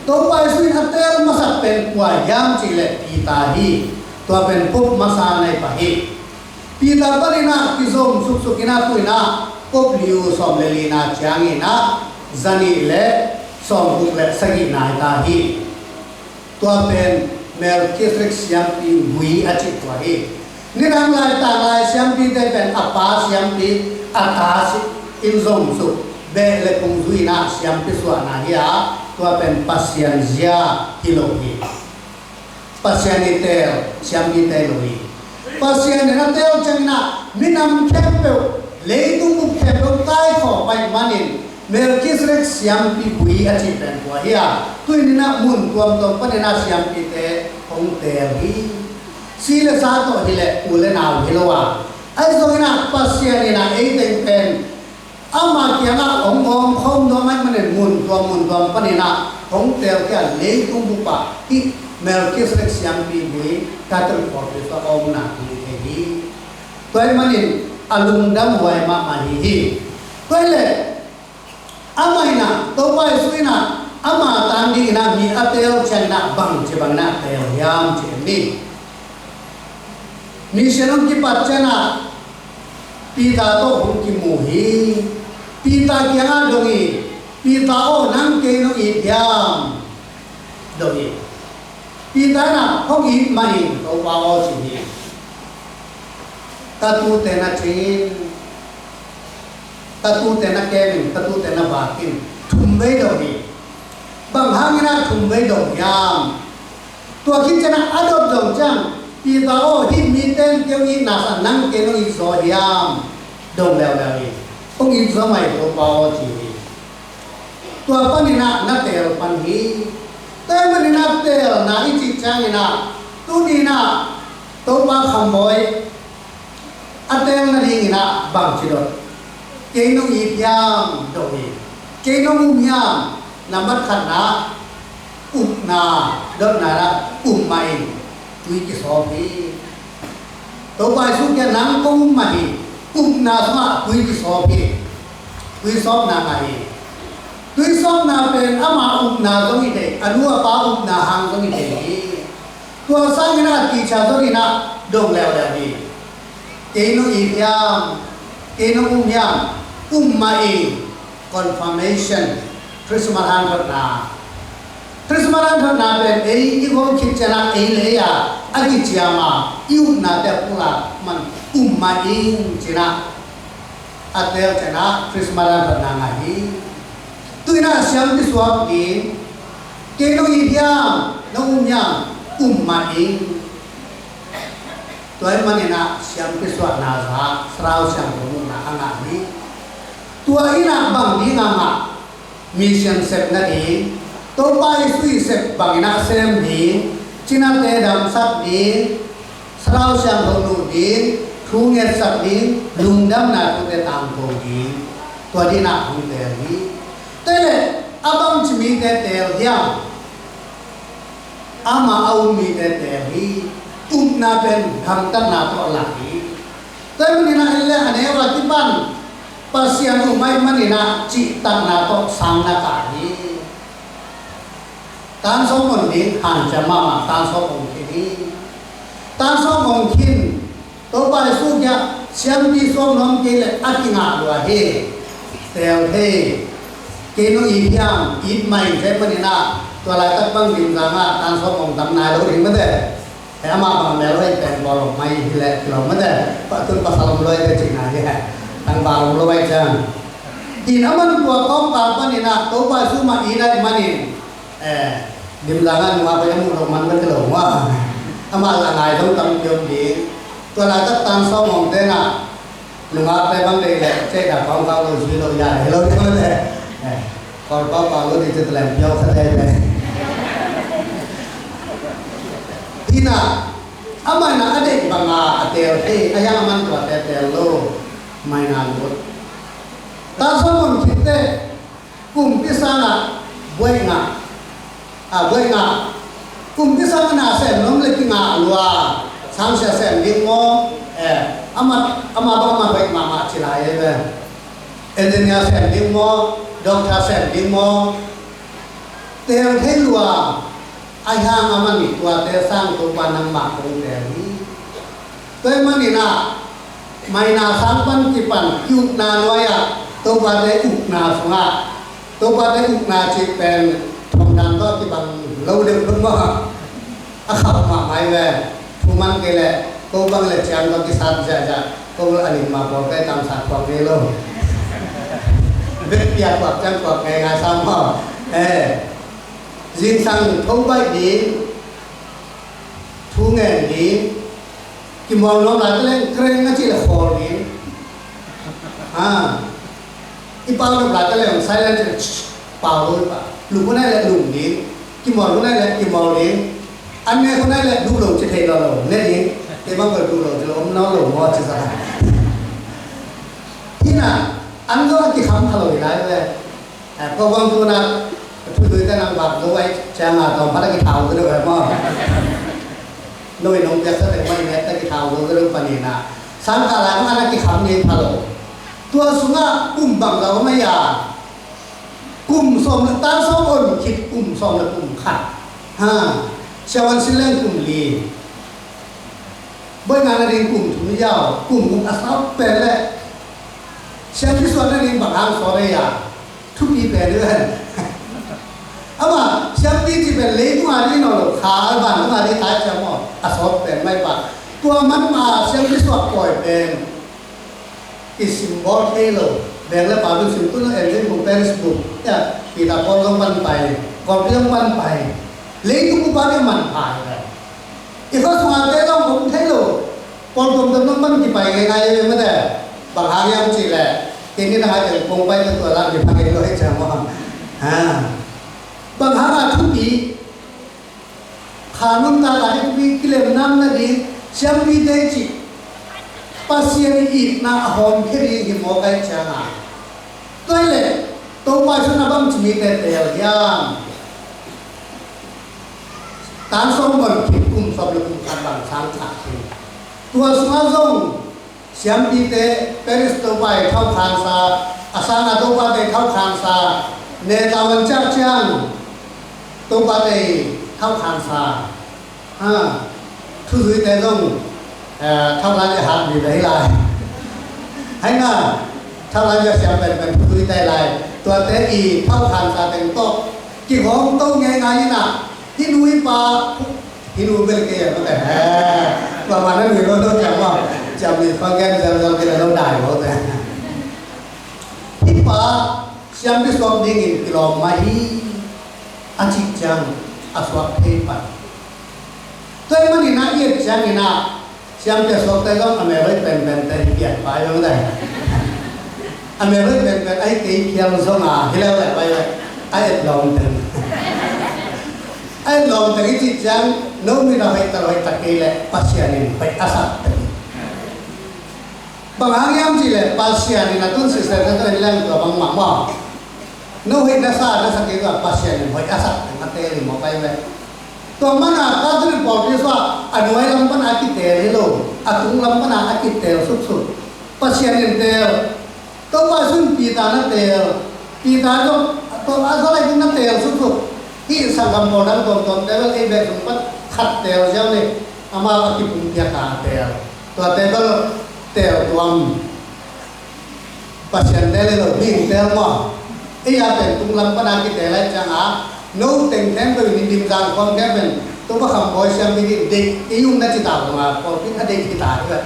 Topa Jesu in a teel masak pen kua hiam cih leh Peter hi. Tua pen Pope masa na hi pah hi. Peter panin ah kizom suksuk in ah tu in ah Pope Leo sawm le lina ciangin ah zanih le sawmguk le sagihna hi ta hi. Tua pen Melchizedek siampi gui a cih tua hi. Nidang laitak lai siampite pen a pa siampi, a ta si-, in zom suk, beh le phung zui in ah siampi suahna hi a, tua pen Pasian zia hi lo hi. Pasian i teel siampite lo hi. Pasian in a teel ciangin ah minam khempeuh, leitung bup khempeuh kaikhawm ahih manin Melchizedek siampi gui a cih pen tua hi a, tu-in ah mun tuamtuam panin ah siampite hong teel hi. Si le sa tawh hi leh u le nau hi lo a, ahi zongin ah Pasian in ah ei teng pen ama kiangah hong awng khawm nuam ahih manin mun tuam mun tuam panin ah hong teel hi a, leitung bup ah hih Melchizedek siampi gui Catholic Church a awngna hong hi thei hi. Tua ahih manin a lungdam huai mahmah hi hi. Tua hi leh amah in ah, Topa Jesu in ah ama tang dingin ah mi a teel ciangin ah bangci bangin ah teel hiam cih en ni. Mission hong kipat ciangin ah Peter tawh hong kimu hi. Peter kiangah dong hi. Peter aw, nang kei nong it hiam? Dong hi. Peter in ah hong it mah ing Topa aw ci hi. Ka tute na cing in, ka tute na kem in, ka tute na vak in, thum vei dong hi. Bang hangin ah thum vei dong hiam? Tua khit ciangin ah a dot zong ciang, Peter aw, hih mite in kei hong it na sangin nang kei nong it zaw hiam? Dong leuleu hi. Hong it zaw mah hi Topa aw ci hi. Tua panin ah na teel pan hi. Tua ahih manin ah teelna i cih ciangin ah tuni in ah Topa khambawi a teel nadingin ah bangci dot? Kei nong it hiam dong hi. Kei nong um hiam? Nambat khatna, upna dotna in ah um mah ing, tui kisawp hi. Topa Jesu kiangah nang kong um mah hi. Upna sungah tui kisawp hi. Tui sawpna ngah hi. Tui sawpna pen ama upna zong hi thei, a nu a pa upna hang zong hi thei hi. Tua sangin ah a teacher zong in ah dong leuleu hi. Kei nong it hiam? Kei nong um hiam? Um mah ing. Confirmation, Christmas hanthotna. Christmas hanthotna pen ei i gawm khit ciangin ah ei le ei a a kiciam a, i upnate a pulak man, um mah ing ci-in ah a teel ciangin ah Christmas hanthotna ngah hi. Tu-in ah siampi suak ding. Kei nong it hiam? Nong um hiam? Um mah ing. Tua ahih manin ah siampi suahna zah Thlarau Siangtho muhna a ngah hi. Tua in ah bang ding a ngah? Mission sep nading, Topa Jesu i sep bangin ah sem ding, cinate damsak ding, Thlarau Siangtho nuh ding, thu ngetsak ding, lungdamna thute tangko ding. Tua ding ah hong teel hi. Tua leh a bangci mite teel hiam? Amah a um mite teel hi. Upna pen gamtatna tawh a lak hi. Tua ahih manin ah en le a neu a kipan Pasian um ahih manin ah cihtakna tawh sang na kah hi. Tan sawm on ding hanciam mahmah, tan sawm on khin hi. Tan sawm on khin Topa Jesu kiangah siampi suak nuam kei leh a kingah lua hi. Teel thei. Kei nong it hiam? It mah ing ci ahih manin ah tua laitak bang Limzang ah tan sawm hong tam nai lo ding mate. He amah bang mel hoih pen bawlung mai hi leh kilo mate. Patun pasal om lo hi te cihna hi he. Tangval om lo hi ciang. In aman tua kawmkal panin ah Topa Jesu mah it ahih manin Eh, Limzang ah nungak pen a muh loh man ka ti lo maw. Amah la ngai zong tampi om ding. Tua laitak tan sawm hong ten ah nungak pen bang deih leh cei dah kawng kau lo zui lo ya hi lo ding maw le. Eh, kawlpau pau lo ding ci talem piau kha thei le. Hi na, amah in ah a deih bang a a teel thei, a hiang a man tua te teel lo. Mai na lut. Tan sawm hong khit teh Kumpi sangah buaih ngah, a, buaih ngah. Kumpi sangah na sem nuam leh kingah lua. Sangsia sem ding maw? Eh, amah, amah bang amah buaih mahmah ci lai e ve. Engineer sem ding maw, doctor sem ding maw, teel thei lua, a hiang a man tuate sang Topa nangmah kong teel hi. Tua ahih manin ah, maina sang pan kipan, ki-ukna nuai-ah, Topate ukna sungah, Topate ukna cih pen, thongdan tawh kibang lo deuh phot maw. A khauh mahmah hi ve. Thu man kei leh, ko bang leh ciang tawh kisat ziahziah, ko bang a lim mah pawl kei tamsa thuak ngei lo. Vekpi a thuak ciang thuak ngeingai sam maw. Eh, zingsang tho baih ding, thu ngen ding, kimawl nuam lai ta leng kreng a cih leh khawl ding. Ah, i pau nop lai ta leng silent, pau lo i pau. Lum hun nai leh lum ding. Kimawl hun nai leh kimawl ding. An nek hun nai leh duh lo ci thei lo lo. Ne ding. Kei bang ko duh lo ci lo, om nawn lo maw ci sa. Hih na, an zong a kikham pha lo hi lai ve. Eh, ko bang tu na, thu zui te nang bak zo ai, ciang a tawm pha ta kithau zo deuh ve maw. No i nong piak sa teng maw, i nek ta kithau zo deuh panin a. Sang kah lai mah na kikham ngei pha lo. Tua sungah kum bangzah om a hia. Kum sawm le tan sawm on khit kum sawm le kum khat. Ha. Siavuan sin leng kum li. Boina na ding kum thum hi a, kum guk a sawt pen leh siampi suah na ding bang hang sawt a hia. Thupi pen hi ven. Amah siampi cih pen leitung a ding hi nawn lo, kha vantung a ding hi ta ciang maw, a sawt pen mai pah. Tua man mah siampi suah pawi pen i sim bawl thei lo. Veng le pau sim, tu-in Engine book, Paris book, ya, Peter Paul zong pan pai, Kawlpi zong pan pai. Leitung bup a ding a manpha hi ven. I khua sungah te zong om thei lo. Pawl tuamtuam zong pan kipai ngeingai hi ve mate. Bang hang hiam cih leh, kei ni dang a teng kong pai te tua zah kipai ngei lo hi ciang maw. Ha. Bang hang a thupi, kha nuntak a ding thupi, kilem nam na ding, siampite cih Pasian i itna a hawmkhia ding hi mawk ahih ciang a. Tua hi leh, Topa Jesu in a bangci mite teel hiam. Tan sawm on khit kum sawm le kum khat bang sang khat hi. Tua sungah zong siampite Paris Topa i thaukhansa, a sang a Topate i thaukhansa, ne ta man ciak ciang Topate i thaukhansa. Ha, thuzuite zong, eh, thaulai a hat mi ve hi lai. Hai na, thaulai a siam penpen thuzuite lai. Tuate i thaukhansa teng tawh kigawm to ngeingai in a, hih nu hih pa, hih nu bel kei a mate, he, pa man a nui lo lo ciam maw, ciam mi pa gen zelzel kei lo dai lo te. Hih pa siampi suak dingin kilawm mah hi, a cih ciang a suak thei pan. Tua ahih manin a i et ciangin a siampi a suakte zong a mel hoih penpente hi pian pai zong dai. A mel hoih penpen a hi kei phial zong a hi leu leh pai leh a et lawm teng. A et lawm teng i cih ciang no mit a hoih ta hoih ta kei leh Pasian in hoih a sak teng. Bang hang hiam cih leh Pasian in a tun sister na tun in leng tua bang mah maw. No hoih na sa na sa kei tua Pasian in hoih a sak teng a teel hi mawk ahi ve. Tua mana Catholic pawlpi sua a nuai lam pan a kiteel hi lo, a tung lam pan a kiteel suksuk. Pasian in teel. Topa Jesu in Peter na teel. Peter zong a za lai ding na teel suksuk. Hih sanggam pawl dang tuamtuamte bel ei bek sung pan khat teel ziau ni. Amau a kipumpiak a teel. Tuate bel teel tuam. Pasian teel hi lo, mi in teel maw. Ei a pen tung lam pan a kiteel lai ciang a, no teng khempeuh in dim zang khawm khempeuh in Topa Kham Bawi siam ding in deih kei ung na ci ta bang a, pawlpi in a deih hi ta hi ve.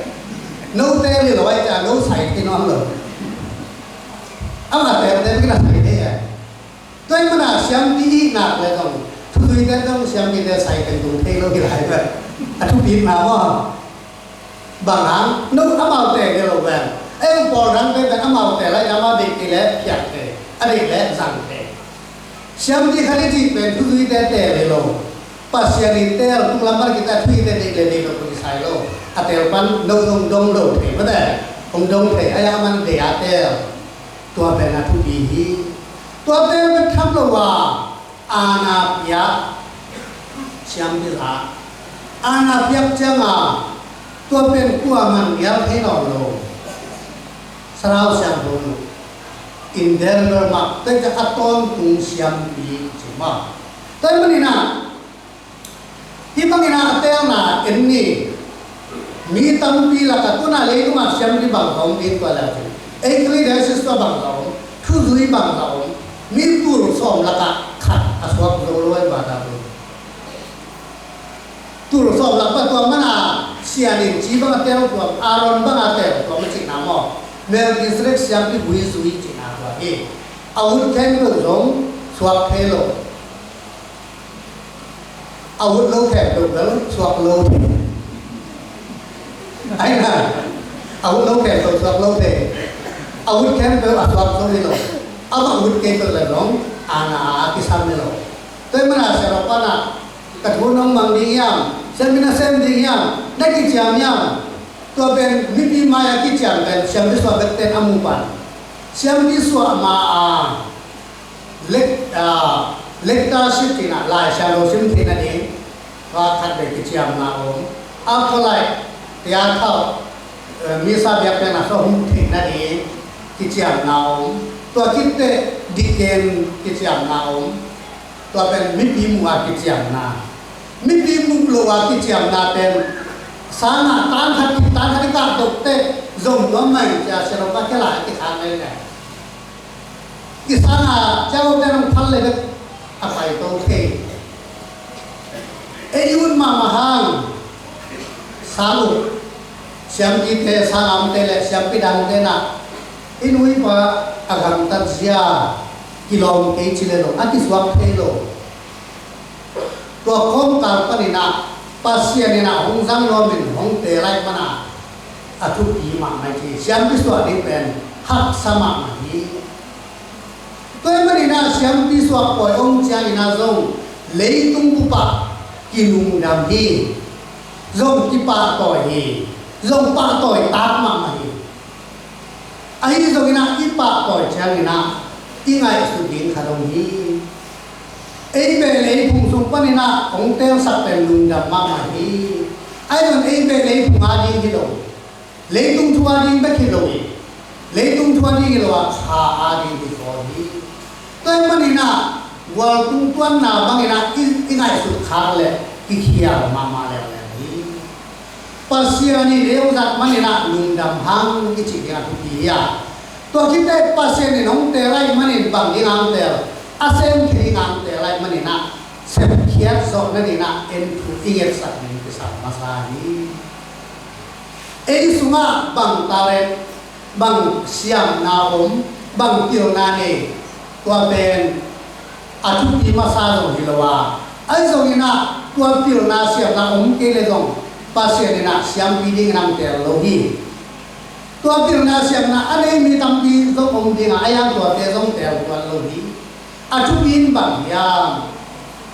No teel hi lo ai ciang no sai thei nawn lo. Amah teel teel kei na sai thei ai. Tua ahih mana siampi i hih nak leh zong, thuzuite zong siampite sai teng tung thei lo hi lai ve. A thupitna maw. Bang hang, no amau teel hi lo ven. Ei pawl dangte pen amau teel lai, amau deih kei leh phiat thei, a deih leh zang thei. Siampi khat i cih pen thuzuite teel hi lo. Pasian in teel, tung lam pan a kiteel thuzuite deih leh deih lo pen kisai lo. A teel pan no zong dong lo thei mate. Hong dong thei, a ya man deih a teel. Tua pen a thupi hi. Tua teel bek tham lo a, aana piak siampi za. Aana piak ciang a, tua pen kuaman nial thei nawn lo. Sarau siangtho nu. Inderber mah, tua ciang a tawntung siampi ci mah. Tua ahih manin ah, hih bangin ah a teelna en ni. Mi tampi lakah tu-in ah leitungah siampi bangzah om ding tua leh cin. Ecclesiastes tua bangzah om, thuzui bangzah om, mi tul sawm lakah khat a suak zo lo ai bata tu. Tul sawm lak bang tua mana sian in ci bang a teel tuam, Aaron bang a teel tuam a cihna maw? Melchizedek siampi huizui cihna tua hi. A ut khempeuh zong suak thei lo. A ut lo khempeuh bel suak lo thei. Aina, a ut lo khempeuh suak lo thei. A ut khempeuh a suak zo hi lo. A va ut kei peuh le zong ana a kisam hi lo. Tua ahih mana siapa na ka thu nong mang ding hiam, siampi na sem ding hiam, na kiciam hiam. Tua pen mipi mai-ah kiciam pen siampi suah bekten a mu pan. Siampi suah ma-a lek-, a, lectureship cihna Lai Siangtho sim theihna ding, va khat vei kiciamna om. Acolyte, tia thau, eh, misa biakpiakna sung huh theihna ding kiciamna om. Tua khit teh deacon kiciamna om. Tua pen mipi mu a kiciamna. Mipi mu lo a kiciamna pen sangah tan khat, tan khat i kah dok teh zong nuam mai cia siapa kikhel a kikhang lel lel. I sangah ciau ten hong phal leh bek a paito thei. Ei ut mahmah hang sang uh. Siampite, sangah omte le siampi dangte na, i nu i pa a gamtat zia kilawm kei ci le lo, a kisuak thei lo. Tua kawmkal panin ah Pasian in ah hong zang nuamin hong teel ahih manin a thupi mahmah hi. Siampi suah ding pen haksa mahmah hi. Tua ahih manin ah siampi suak pawi om ciangin ah zong leitung bup ah kilungdam hi. Zong kipahtawi hi. Zong pahtawi tak mahmah hi. Ahi zongin ah i pahtawi ciangin ah i ngaihsut ding khat om hi. Ei beh le ei phung sung panin ah hong teelsak pen lungdam mahmah hi. Ahi zongin ei beh le ei phung a ding hi lo. Leitung thu a ding bek hi lo hi. Leitung thu a ding hi lo a, kha a ding hi zaw hi. Tua ahih manin ah gualtung tuanna bangin ah i, i ngaihsut khak leh kikhial mahmah leuleu hi. Pasian in ei hong zat manin ah lungdam hang i cih ding a thupi hi a. Tua khit teh Pasian in hong teel ahih manin bang ding hong teel, a semkhia ding hong teel ahih manin ah sepkhiat zawh nadingin ah en thu i ngetsak ding kisam masa hi. Ei sungah bang talent, bang siamna om, bang pilna nei, tua pen a thupi masa zong hi lo a, ahi zongin ah tua pilna siamna om kei leh zong Pasian in ah siampi dingin hong teel lo hi. Tua pilna siamna a nei mi tampi zong om ding a, ahi hang tuate zong teel tuan lo hi. A thupi in bang hiam?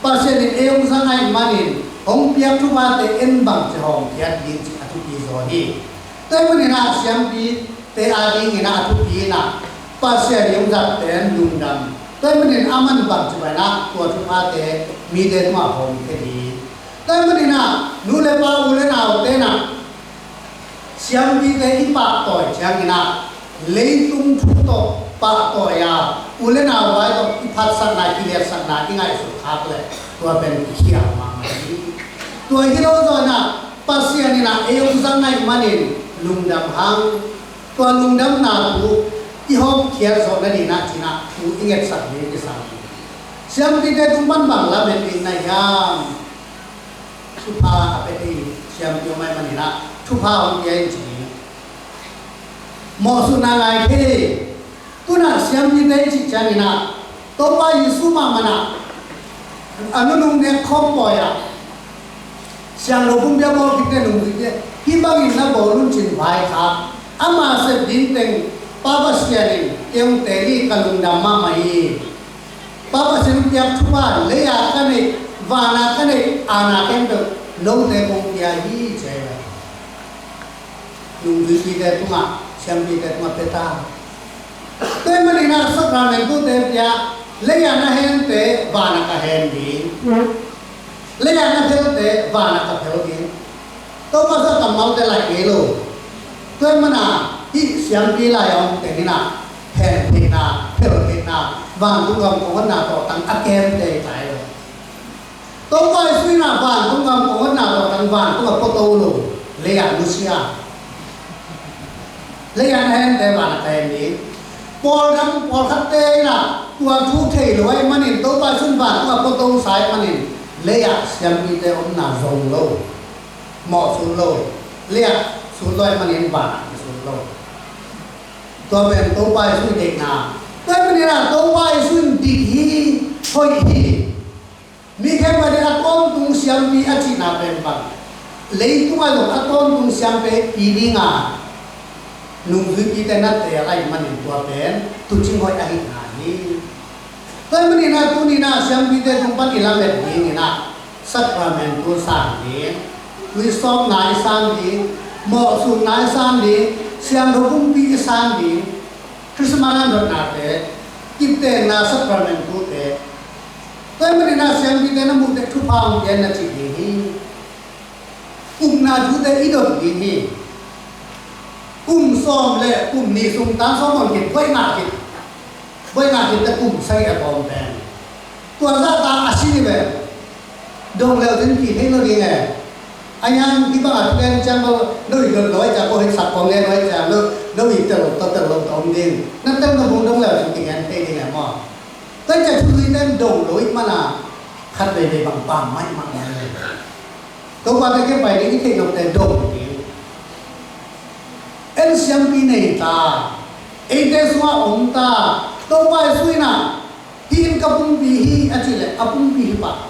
Pasian in ei hong zang ahih manin hong piak thuphate en bangci hawmkhiat ding cih a thupi zaw hi. Tua ahih manin ah siampite a dingin ah a thupi in ah Pasian in hong zat pen lungdam. Tua ahih manin aman bangci bangin ah tua thuphate mite tungah hawmkhia ding. Tua ahih manin ah nu le pa, u le naute in ah siampite i pahtawi ciangin ah leitung thu tawh pahtawi a, u le nau vai tawh i phatsakna, i liatsakna i ngaihsut khak leh tua pen kikhial mahmah hi. Tua hi lo zaw in ah Pasian in ah ei hong zang ahih manin lungdam hang. Tua lungdamna thu i hawmkhiat zawh nadingin ah ci-in ah thu i ngetsak ding kisam hi. Siampite tung pan bang lamen ding na hiam? Thupha a pia thei siampi om ahih manin ah thupha hong pia in ci ding. Mawhsutna ngai thei. Tu-in ah siampite i cih ciangin ah Topa Jesuh mahmah in ah a nunung nek khawm pawi ah, siangtho pumpi a bawl khit teh nungzuite hih bangin na bawl un ci-in vaikhak. Ama sep ding teng Pa Pasian in kei hong teel hi, ka lungdam mahmah hi. Pa Pasian piak thupha, lei-a ka neih, van-a ka neih, aana khempeuh note kong pia hi, ci hi. Nungzuipite tungah, siampite tungah pia ta. Tua ahih manin ah sakramentu te pia, lei-a na hente van-ah ka hen ding. Lei-a na phelte van-ah ka phel ding. Topa sa kammalte laih ngei lo. Tua ahih manin ah hih siampi lai-a om teng in ah hen thei na, phelh theihna, vantung gam kong honna tawh tang a kemte tai lo. Topa Jesu in ah vantung gam kong honna tawh tang vantung ah pua to lo, lei-ah nusia, lei-ah na hente van ah ka hen ding. Pawldam pawlkhatte in ah tua thu thei lo ahih manin Topa Jesu in vantung ah pua to sa ahih manin lei-ah siampite omna zong lo, mawhsut lo, lei-ah sut lo ahih manin van ah kisut lo. Tua pen Topa Jesu i deihna. Tua ahih manin ah Topa Jesu in dik hi, hoih hi. Mi khempeuh in a tawntung siampi a cihna pen bang, leitungah zong a tawntung siampi ding a nungzuipite na teel ahih manin tua pen tuucing hoih ahihna hi. Tua ahih manin ah tuni in ah siampite tung pan i lamet ding in ah sakramentu san ding, tuisawpna i san ding, mawhsutna i san ding, siangtho pumpi i san ding, Christmas a dotnate, kiptengna sakramentute, tua ahih manin ah siampite na muh teh thupha hong pia in na ci ding hi. Upna thute i dot ding hi. Kum sawm le kum nih sung tan sawm hong kip, buai ngah kip, buai ngah kip teh kum sagih a tawm pen. Tua zah ta a si ni ve. Dong leu ding ki thei lo ding e. A hiang hih bang a thugen ciang lo, no i dot lo ahih ciang, ko hih sak kong ngen lo ahih ciang lo, no i tel lo, tel lo ta om ding. Na tel lo bung dong leu ding ki ngen thei ding e maw. Tua ciang thu zui ten dong lo ahih man a khat veivei bang pam mai mah mai. Topa te kiang pai ding i theih nop te dong ding. En siampi nei ta, eite sungah om ta, Topa Jesu in ah, hih in ka pumpi hi a cih leh a pumpi hi pah.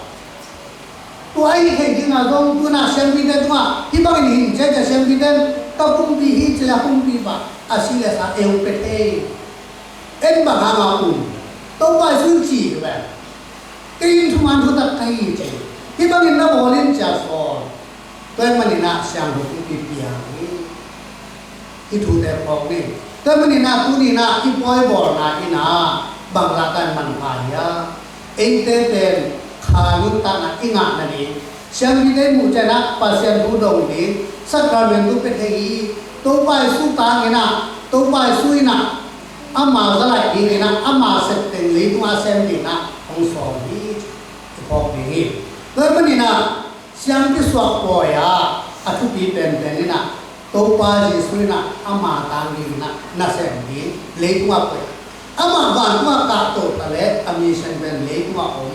Tua ahi thei ding a zong tu in ah siampite tungah hih bangin hin ciacia siampite in ka pumpi hi cih leh a pumpi pah, a si le sa eu pia thei. En bang hang a um, Topa Jesu in ci hi ve. Kei in thuman thutak ka hi ci. Hih bangin na bawl in ci a sawl. Tua ahih manin ah siangtho pumpi piang hi. Hih thute phawk ni. Tua ahih manin ah tuni in ah i pawi bawlna in ah bang lak ah manpha hiam? Eite pen kha nuntakna i ngah nading, siampite i muh ciangin ah Pasian thu dong ding, sakramentu pia thei hi. Topa Jesu tang in ah, Topa Jesu in ah ama za laih ding in ah, ama sep teng leitungah a sem ding in ah hong sawl hi. I phawk ding hi. Tua ahih manin ah siampi suak pawi ah a thupi penpen in ah Topa Jesu in ah ama tang ding in ah nasem ding leitungah koih. Amah vantungah kahto ta leh a mission pen leitungah om.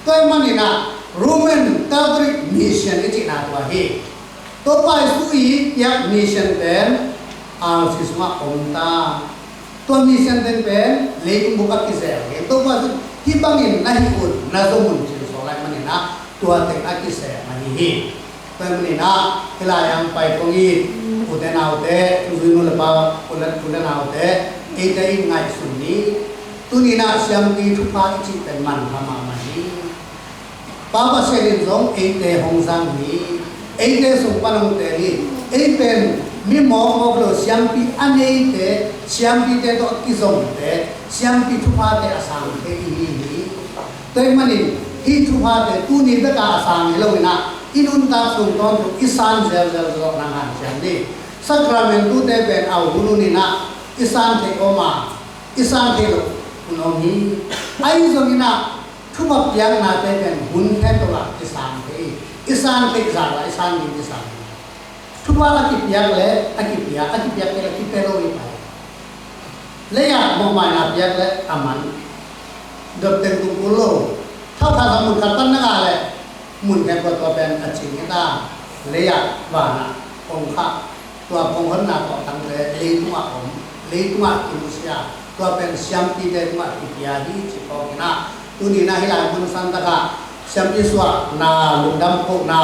Tua ahih manin ah Roman Catholic mission i cihna tua hi. Topa Jesu i piak mission pen R C sungah om ta. Tua mission pen pen leitung bup a kizel hi. Topa Jesu hih bangin na hih un, na zom un cih sawl ahih manin ah tua teng a kisem ahi hi. Tua ahih manin ah hih lai-ah hong pai kong it u te nau te, u zui nu le pa, u le, u le nau te, eite in ngaihsun ni. Tuni in ah siampi thupha i cih pen manpha mahmah hi. Pa Pasian in zong eite hong zang hi. Eite sung pan hong teel hi. Ei pen mi mawkmawk lo, siampi a neite, siampite tawh kizomte, siampi thuphate a sang thei i hi hi. Tua ahih manin hih thuphate tuni bek a sang hi lo in ah i nuntak sung tawntung i san zelzel zawh nang hanciam ni. Sakramentute pen a hun hun in ah i san theih om a, i san theih loh hun om hi. Ahi zongin ah thupha piaknate pen hun khempeuh ah i san thei, i san theih zah ah i san ding i san hi. Thupha a kipiak leh a kipia, a kipiak kei leh kipia lo hi pai. Lei-ah mawhmaina piak leh a man. Dot teng tung kul lo. Thau khat a mun khat pan na ngah leh mun khempeuh tua pen a cing hi ta. Lei-ah van ah kong khah, tua kong honna tawh tangte leitungah om, leitungah kimusia, tua pen siampite tungah kipia hi ci kawk in ah. Tuni in ah hih lai mun santak ah siampi suahna, lungdam kohna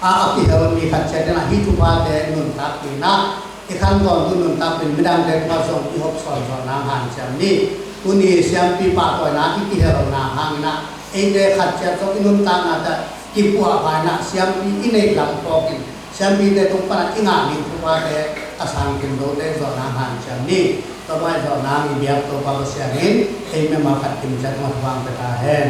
a, a kihel mi khat ciat in ah hih thuphate nuntakpih in ah, i khan tawntung nuntakpih in midangte tungah zong i hopsawn zawh nang hanciam ni. Tuni siampi pahtawina i kihelna hangin ah eite khat ciat zong i nuntakna tawh kipuahpha in ah siampi i neih lam phawk in, siampite tung pan ah i ngah ding thuphate a sang kim lote zawh nang hanciam ni. Tua mah i zawh nang i biak Topa Pasian in ei mema khat kim ciat mah thuang pia ta hen.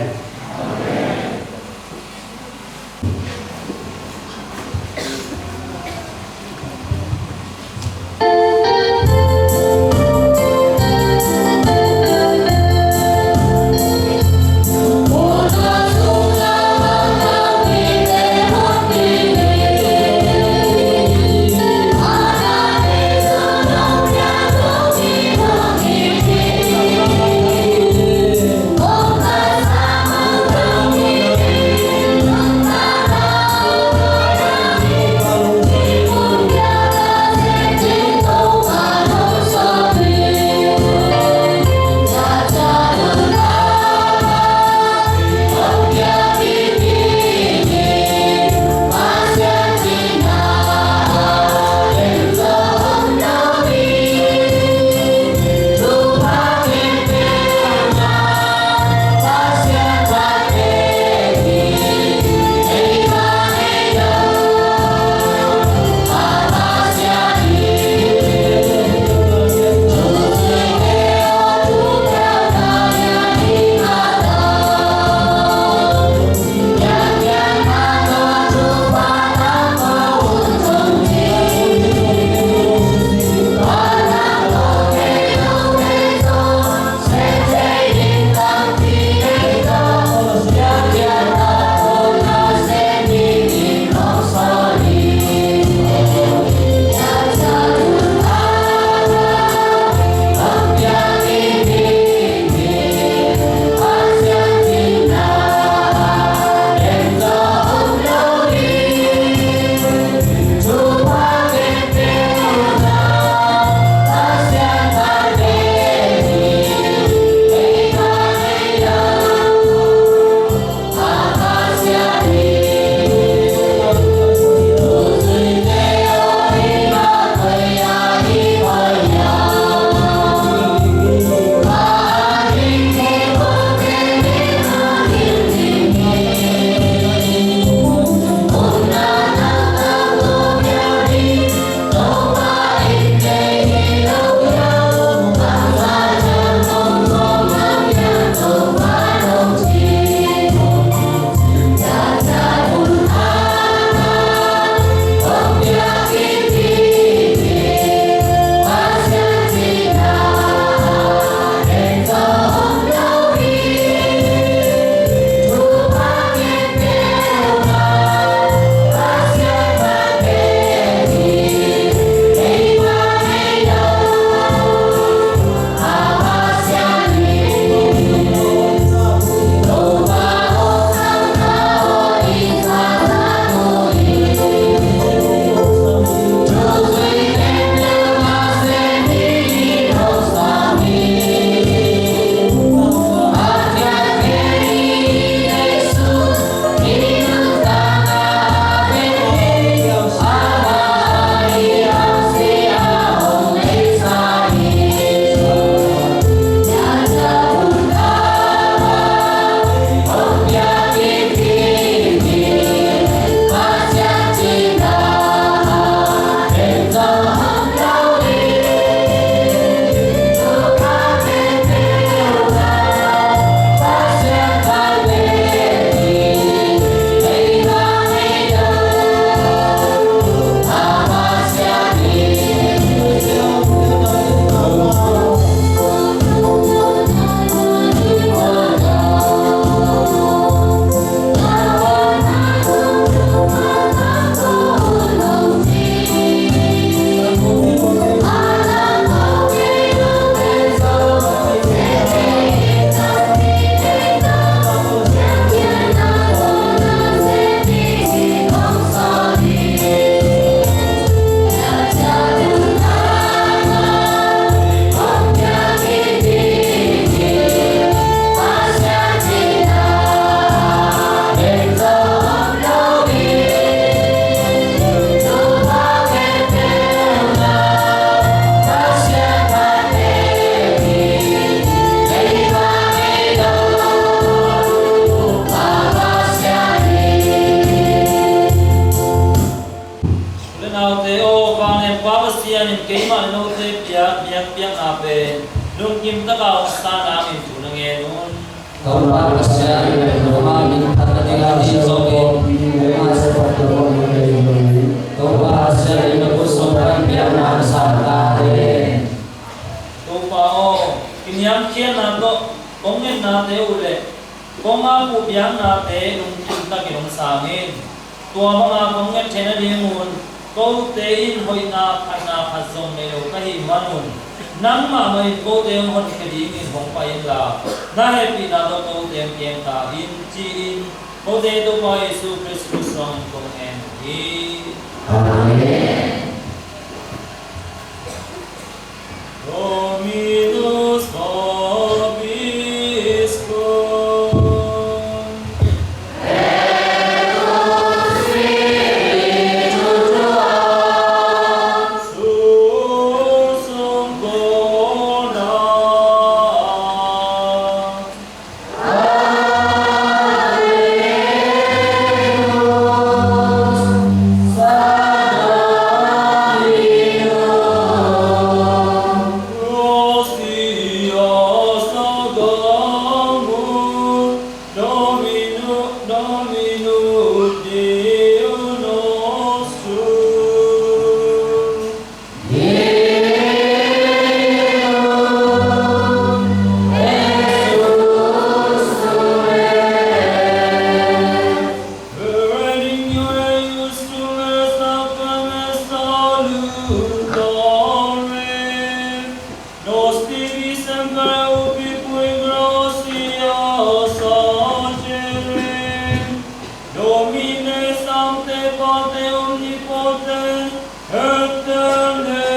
Keimah le note piak biakpiakna pen lungkim taka hong sa nangin thu na ngen un. Topa Pasian in nangmah minthanna dingin sawm Topa Pasian in na kut sung pan biakna hong sa ta hen. Topa aw, kiniamkhiatna tawh kong ngetnate uh le kong ngak uh biaknate lungkim takin hong sang in. Tua banga kong nget theih nadingun kote in hoihna phatna khat zong nei lo ka hih manun, nangmah mah in kote hong honkhia dingin hong pai inla, na hehpihna tawh kote hong kem ta in, ci-in kote Topa Jesu Khrist suangin kong ngen hi. Amen. Dominus vobiscum. Susum bona. Nos tibi semper ubique gratia sancere, Domine sancte Pate omnipotens, et Tene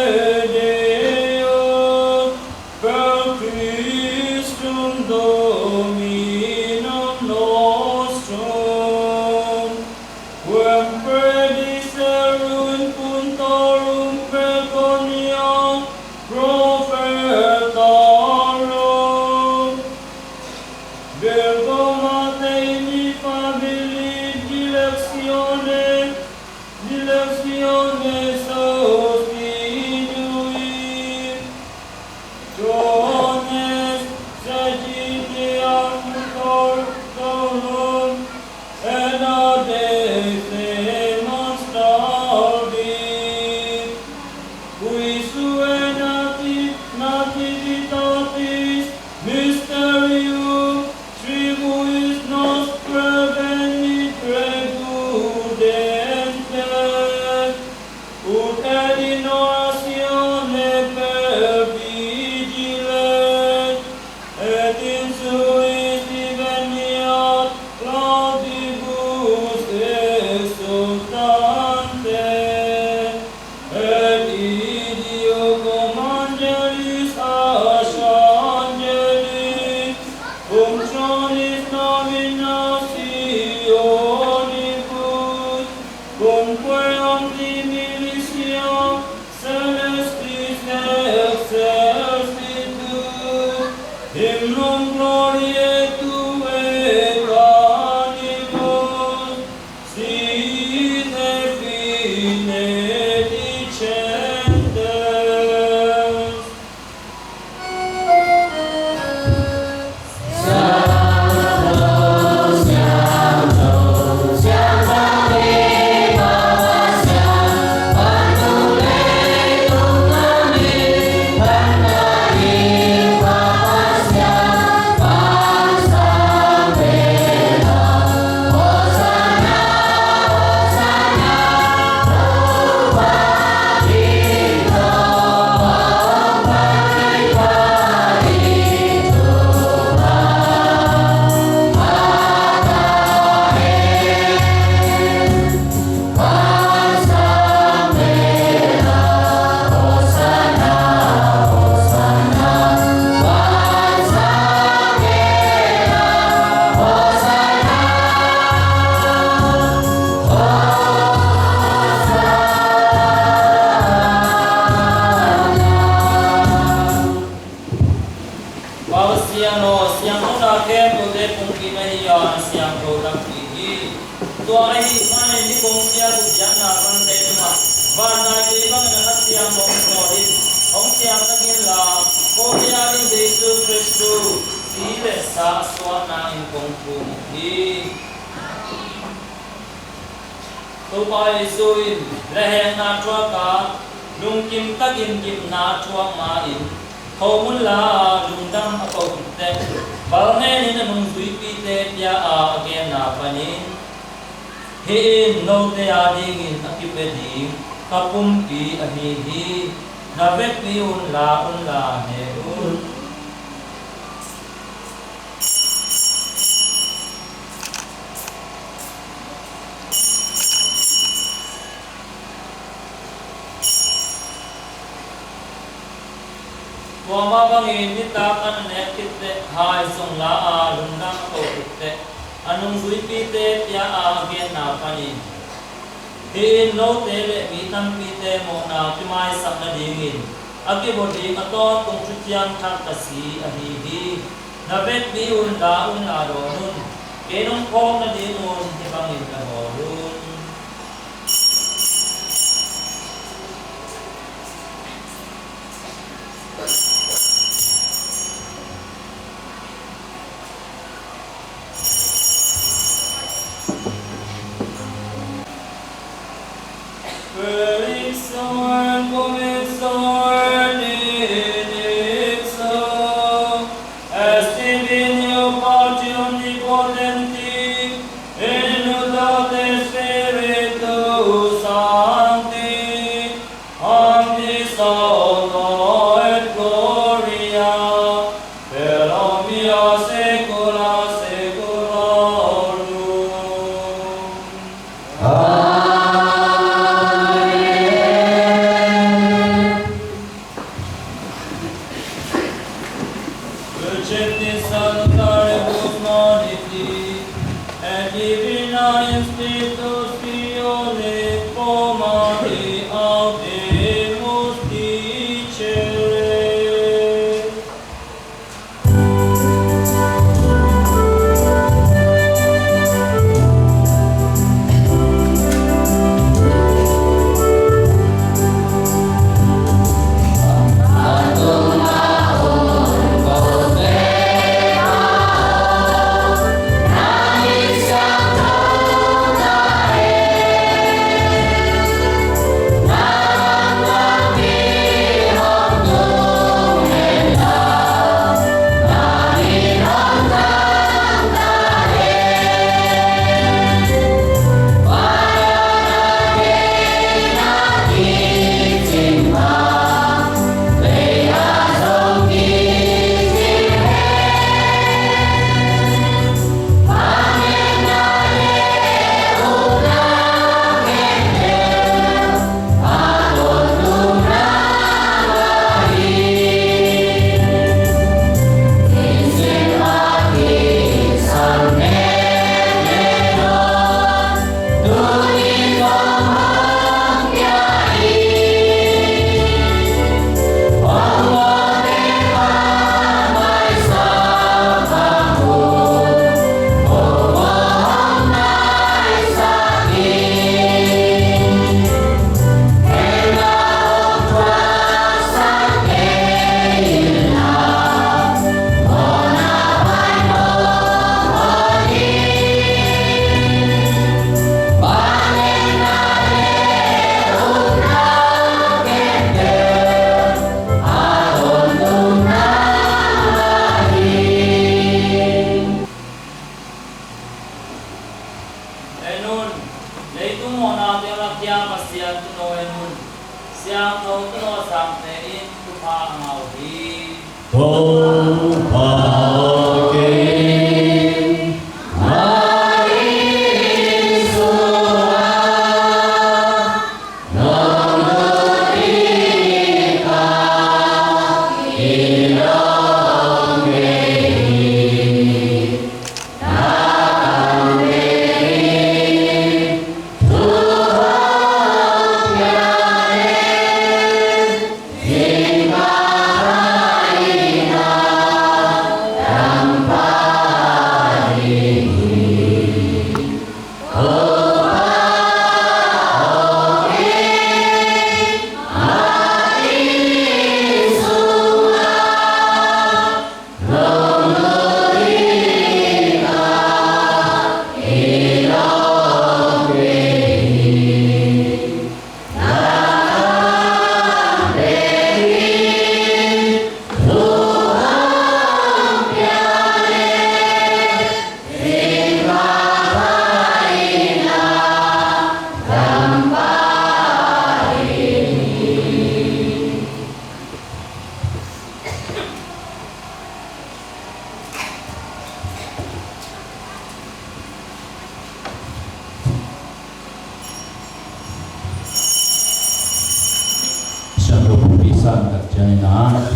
Deus, per Christum Dominum nostrum, quem predicerunt puntorum preconia profetarum, Virgo Mater ineffabili dilectione, dilectione suscinuit. Johannes sagitia mutor torum, et ad demonstrabit, qui sua nati-, nativitatis mysterium tribuis nostrae venit precludentes, ut et in oratione pervigiles, et in suis diveniat laudibus exsultante, et ideo cum angelis ac angelis, cum thronis nominationibus, cumque anti militia caelestis exercitus, hymnum gloriae Tuae cantimus, sine benedicentes. เบาเสียงโหนเสียงโหนนาเข้มตัวเด็กคงกินไม่ยอมเสียงโหนนักปี Tua ahih manin i kong ciah uh biakna pan teng mah, van nai kei bangin a kha siangtho hong sawm suahna in kong thum uh hi. Topa Jesu in lehhekna thuak a, lungkim takin gimna thuak ma-in, khomun la a lungdam a ko khit teh, bal ngenin a nungzuipite pia a, a genna panin, "Hih in note adingin a kipia ding ka pumpi ahi hi. Na vekpi un, la un la ne un." Tua mah bangin nitak an a nek khit teh, hai sung la a lungdam a ko khit teh, a nungzuipite pia a, a genna panin, "Hih in note le mi tampite mawhna kimaisak nadingin a kibawl ding a tawntung thuthiang thak ka si ahi hi. Na vekpi un, la un la dawn un. Kei nong phawk nadingun hih bangin la bawl un." Felix Samuel Gomez Samuel Nixon, Estivinio Patri Omnipotenti, in unitate Spiritus Sancti, Sancti Salva et Gloria, per omnia saecula saeculorum. Amen. Virginis Salutaribus Moniti, et Divina Institutione Formandi Audemus Dicere.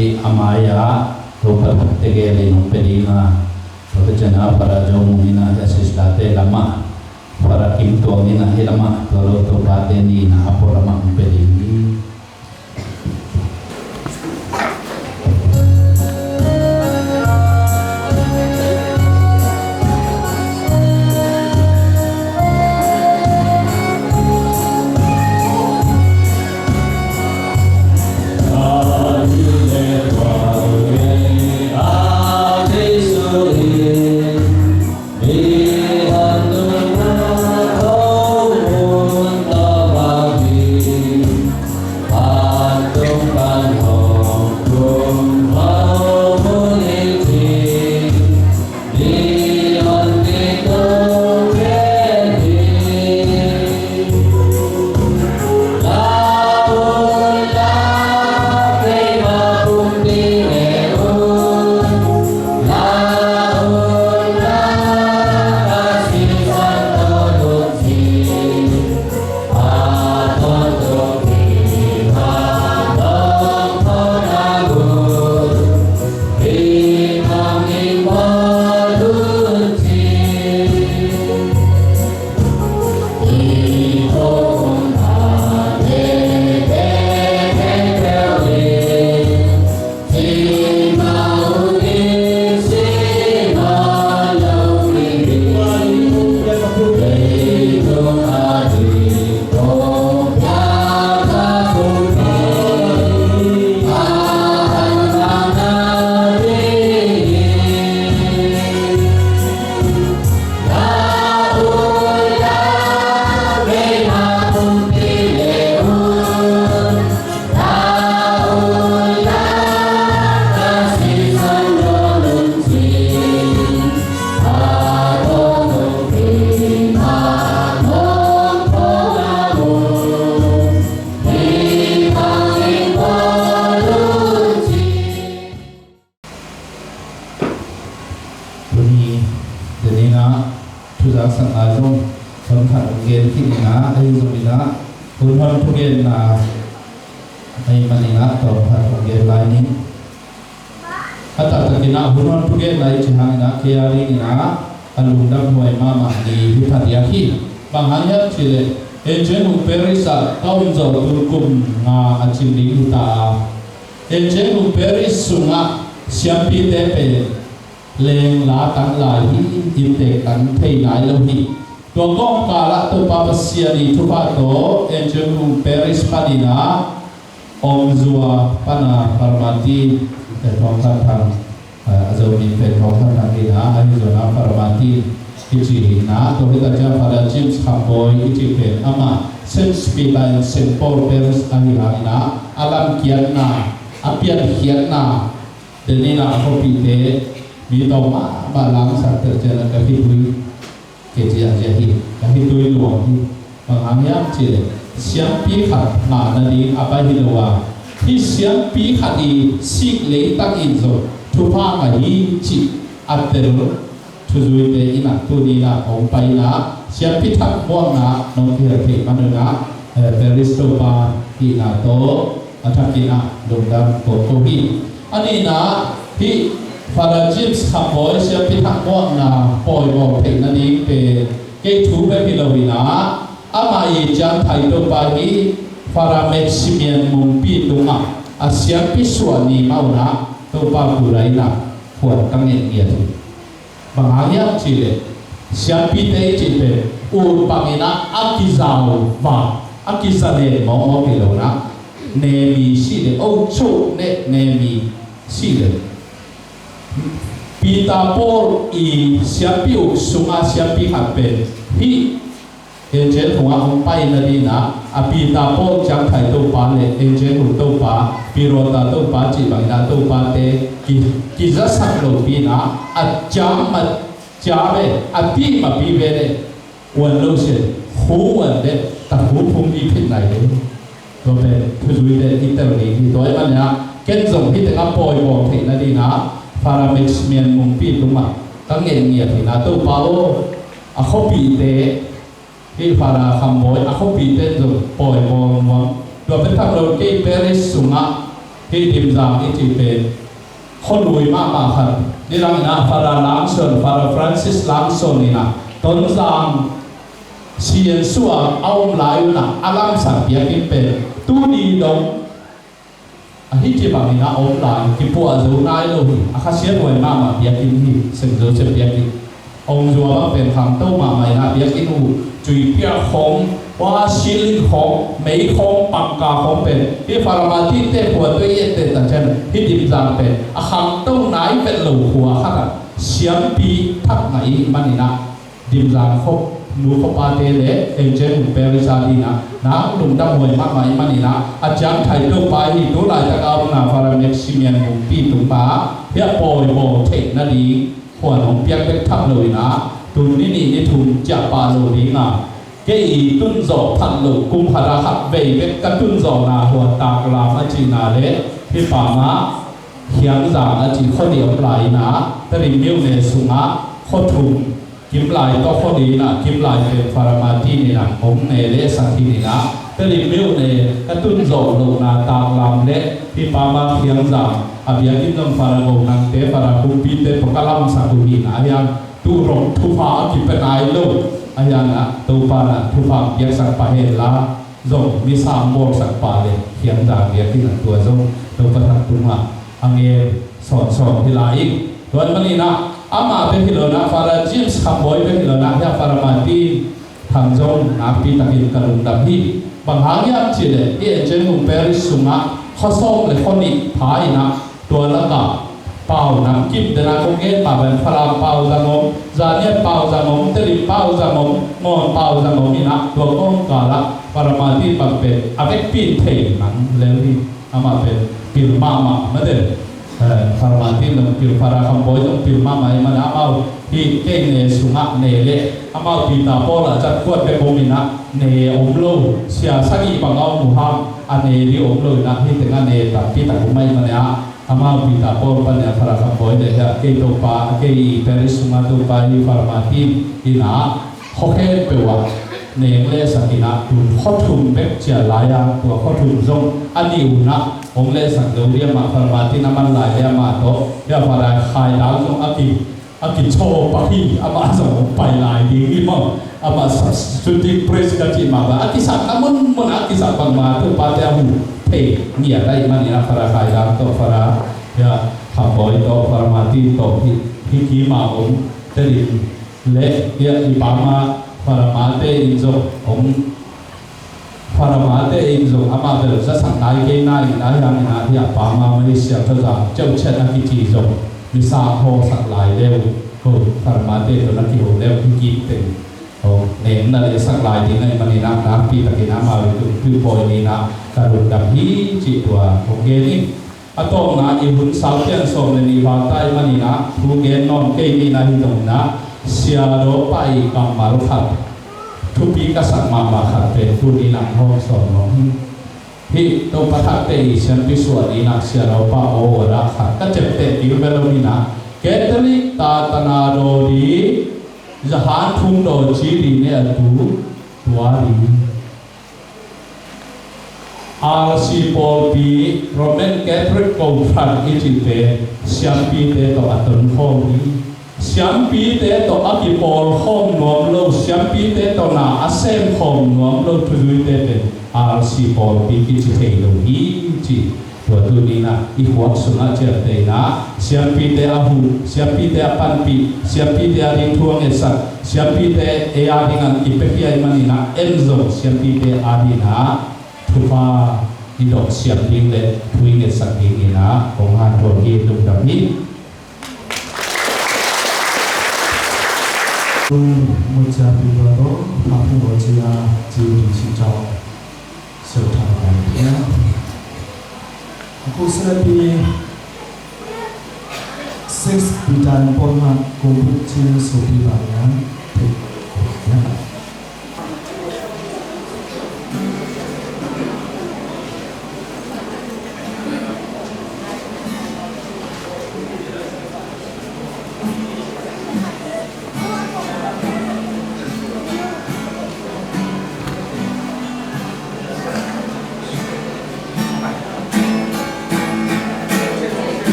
A mai-ah Topa thakte gel in hong pia ding a, tua khit ciangin Father Joe Mung in a, hih a sister-te lamah, Father Kim Tuang in a, hih lamah, tua lo Topa te ni in a, a pua lamah hong pia ding hi. Tuni, tuni in ah, thu zaksakna zong hun khat hong gen khin in ah, ahi zongin ah, hun hon thugenna ahih manin ah, tawm khat hong gen lai ning. A taktakin ah, hun hon thugenna i cih hangin ah, kei a dingin ah, a lungdamhuai mahmah ni hi pha diak hi. Bang hang hiam cih leh, St. James Parish ah ka om zawh tul kum nga a cin ding hi ta a, St. James Parish sungah siampite pen leng la tang lai hi, inntek tang thei nai lo hi. Tua kawmkal ah Topa Pasian i thupha tawh St. James Parish panin ah Ongzua pan a Pharmatin, pen thawngkhat thang, a Zomi pen thawngkhat thang hi in ah, ahi zongin ah Pharmatin kici hi in ah, tua hi tak ciang Father James Kham Bawi kici pen amah Saint Peter and Saint Paul Parish ahi hangin ah, a lamkiatna, a piankhiatna, tuni in ah a khuapihte mi tawm mahmah lamsang tel ciangin ah ka khitui, kei ciah ciah hi, ka khitui luang hi. Bang hang hiam cih leh, siampi khat ngah nading a pai hi lo a, hih siampi khat i sik leitang in zong thupha ngah hi cih a tel thuzuite in ah, tuni in ah hong pai in ah, siampi thak muakna nong kihel theih man un ah, eh, Parish Topa hihna tawh a thakin ah lungdam ko ko hi. A nihna, hih Father James Kham Bawi siampi thak muakna pawi bawl theih nading pen kei thu bek hi lo in ah, amah i ciangthai Topa hi Father Maximian Mungpi tungah a siampi suah ni mah un ah Topa kula in ah phuan ka ngen ngiat hi. Bang hang hiam cih leh, siampite i cih pen ut bangin ah a kizau vang, a kizalen mawkmawk hi lo in ah, Nemi sih leh, ocho ne Nemi sih leh, Peter Paul i siampi uk sungah siampi khat pen hih Angel hong ah hong pai nading in ah, a Peter Paul ciangthai Topa leh Angel hong Topa, Pirota Topa cih bangin ah Topate ki, kizasak lopi in ah, a ciam ma cia ve, a tih mapi ve leh, uan lo sia, khu uan leh, takhu phung ding phin nai ve. Tua pen thuzuite i tel ding hi. Tua ahih manin ah, ken zong hih tengah pawi bawl theih nading in ah, Father Maximian Mungpi tungah ka ngen ngiat hi in ah, Topa aw, a khuapihte, hih Father Kham Bawi a khuapihte in zong pawi bawl nuam. Tua pen tham lo, kei parish sungah Hih Dimzang i cih pen khualui mahmah khat. Nidang in ah Father Langson, Father Francis Langson in ah Tonzang siensuah a om lai un ah a lamsak biakinn pen tuni dong a hih ci bangin a om lai, kipuah zo nai lo hi. A khasiathuai mahmah biakinn hi, Saint Joseph biakinn. Ong zua bang pen khangto mahmah in ah biakinn uh, cui piak khawng, hua ceiling khawng, mei khawng, pangka khawng pen hih Father Martin te khua tawh i etteh ta ciang hih Dimzang pen a khangto nai vet lo khua khat ah siampi thak ngah i hih manin ah Dimzang khua nu khuapate le Ancient Home Parish a dingin ah nang lungdam huai mahmah i hih manin ah a ciangthai Topa hi. Tu laitak a omna Father Maximian Mungpi tung mah hiah pawi bawl theih nading huan hong piak bek tham lo in ah tun ni nih ni thum ciah pah lo ding a, kei i tun zawh phat loh kum khat a khat vei bek ka tun zawhna hua taklam a cihna le hih pa mah Khiangzang a cih khua nih om lai in ah Tedim myone sungah khua thum, Kimlai tawh khua nih in ah Kimlai pen Father Martin in ah hong ne lehsak hi in ah Tedim myone ka tun zawh lohna taklam le hih pa mah Khiangzang a biakinn zong Father Go Nang te, Father Kumpi te tawh ka lamsak uh hi in ah, a hiang tu rong thupha a kipia nai lo. A hiang ah Topa in ah thupha piaksak pah hen la, zong misa bawlsak pah le Khiangzang biakinn ah tua zong Topa thak tungah a ngen sawnsawn hi lai in. Tua ahih manin ah amah bek hi lo in ah, Father James Kham Bawi bek hi lo in ah, hiah Father Martin Thang zong nakpi takin ka lungdam hi. Bang hang hiam cih leh hih Ancient Home Parish sungah khua sawm le khua nih pha in ah tua lakah pau namkim dena kong gen mah bang Falam pau zang om, Zaniat pau zang om, Tedim pau zang om, Ngawn pau zang om in ah tua kawmkal ah Father Martin bang pen a vekpi in thei mang lel hi. Amah pen pil mahmah mate. Eh, Father Martin zong pil, Father Kham Bawi zong pil mahmah i hih manin ah amau hih kei ne sungah ne le amau Peter Paul ah zat kuat bek om in ah ne om lo, sia sagih bang a om uh hang a ne ding om lo in ah hih tengah ne tampi tak om ahih manin ah amau Peter Pawl pan in ah Father Kham Bawi le hiah kei Topa, kei parish sungah Topa hih Father Martin in ah khua khempeuh ah neng lehsak in ah tun khua thum bek ciah lai a, tua khua thum zong a nih un ah hong lehsak zo ding a, amah Father Martin a man lai le amah tawh hiah Father Khai Dang zong a ki a kichaw pak hi. Amah zong hong pai lai ding hi maw. Amah substituting priest ka cih mah bang a kisapna munmun a kisap bangmah Tupate a huh thei ngiat ahih manin ah Father Khai Dang tawh, Father, ya, Kham Bawi tawh, Father Martin tawh hih, hih kim a om Tedim le hiah i pa mah Father Mate in zong hong Father Mate in zong amah bel zasak nai kei nai in ah, hiang in ah hiah pa mah mah hih Siangtho Zang Ceuh Ciat a kici zong misa hawsak lai le uh. Ko Father Mate tawh na kiho le uh hih kim teng, oh, neng na lehsak lai ding ahih manin ah nakpi takin amah uh tung piupawi ni in ah ka lungdam hi cih tua kong gen ing. A tawpna i hun sau pian sawm le nih val ta ahih manin ah thu gen nawn kei ni in ah, hih dong in ah Sia Daw Pa i kammal khat, thupi ka sak mahmah khat pen tuni in ah hong sawm nuam hi. Hih Topa thakte i siampi suah ni in ah Sia Daw Pa aw a dah khat ka ciapteh ding bel om in ah, Catholic ta tana daw di, zahan thum daw ci di ne a tu tua di. R C pawlpi, Roman Catholic Kohhran i cihte siampite tawh a tonkhawm hi. Siampite tawh a kipawlkhawm nuam lo, siampite tawh na a semkhawm nuam lo thuzuite pen R C pawlpi kici thei lo hi ci. Tua tuni in ah i khuak sungah ciapteh in ah siampite a huh, siampite a panpih, siampite a ding thu a ngetsak, siampite ei a ding a kipiakhia ahih manin ah en zong siampite a ding ah thupha i dawk siam ding le thu i ngetsak ding in ah kong hanthawn hi. Lungdam hi. Mucha pipa to, hapu mochia, jiu di si chao. Sel tha kai ya. Aku sel pi six bidan pon ma kumput chin supi ba ya. Ya.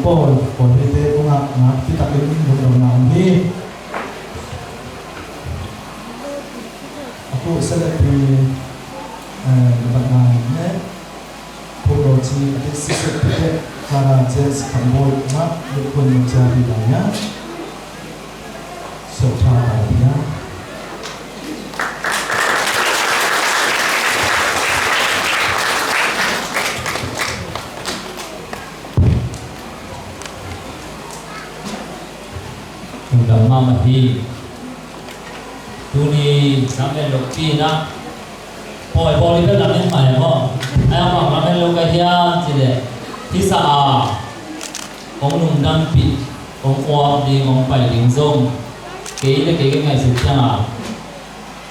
Pawl, pawl hite tungah nakpi takin lungdamna om hi. A pu Secretary, eh, Nabatna le Pu Roci, a dik Secretary, Kara James Kamboi, Mak Lukun Macia Bidanya. Lungdam mahmah hi. Tuni sang pen lopi na. Pawi pawi bek lam en mai maw? Ai, amah lam en lo ka hiam cih leh, hisa a hong lungdampih, hong uap ding, hong pai ding zong kei le kei ka ngaihsut ciangin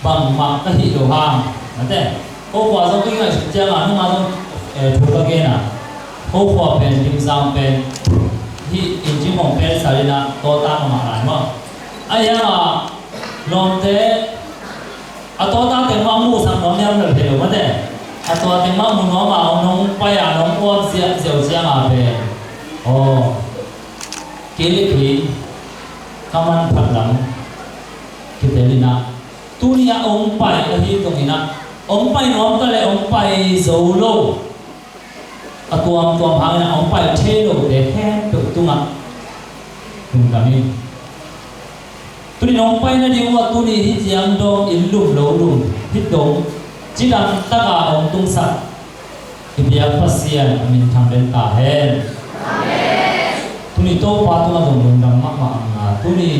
bangmah ka hih loh hang. Mate, ko khua zong ka ngaihsut ciangin nungah zong, eh, thu ka gen a, ko khua pen, Dimsang pen, hih Inching hong pen sa ding a, tawta mahmah lai maw? Ahi hangin lawmte a tawta teng mah muhsak nuam hiam lo thei lo mate. A tua teng mah mu nuam a, nong pai a, nong uap ziahziah uh ciangin pen, aw, kei le kei ka manphat lam kitel in a, tuni a hong pai ahi zongin a, hong pai nuam ta leh hong pai zo lo, a tuamtuam hangin a hong pai thei lote khempeuh tungah lungdam ing. Tuni nong pai nading uh a, tuni hih ciang dong in lum lo lum, hih dong cidam taka hong tungsak i biak Pasian a min thang den ta hen. Amen. Tuni Topa tungah zong lungdam mahmah ing a, tuni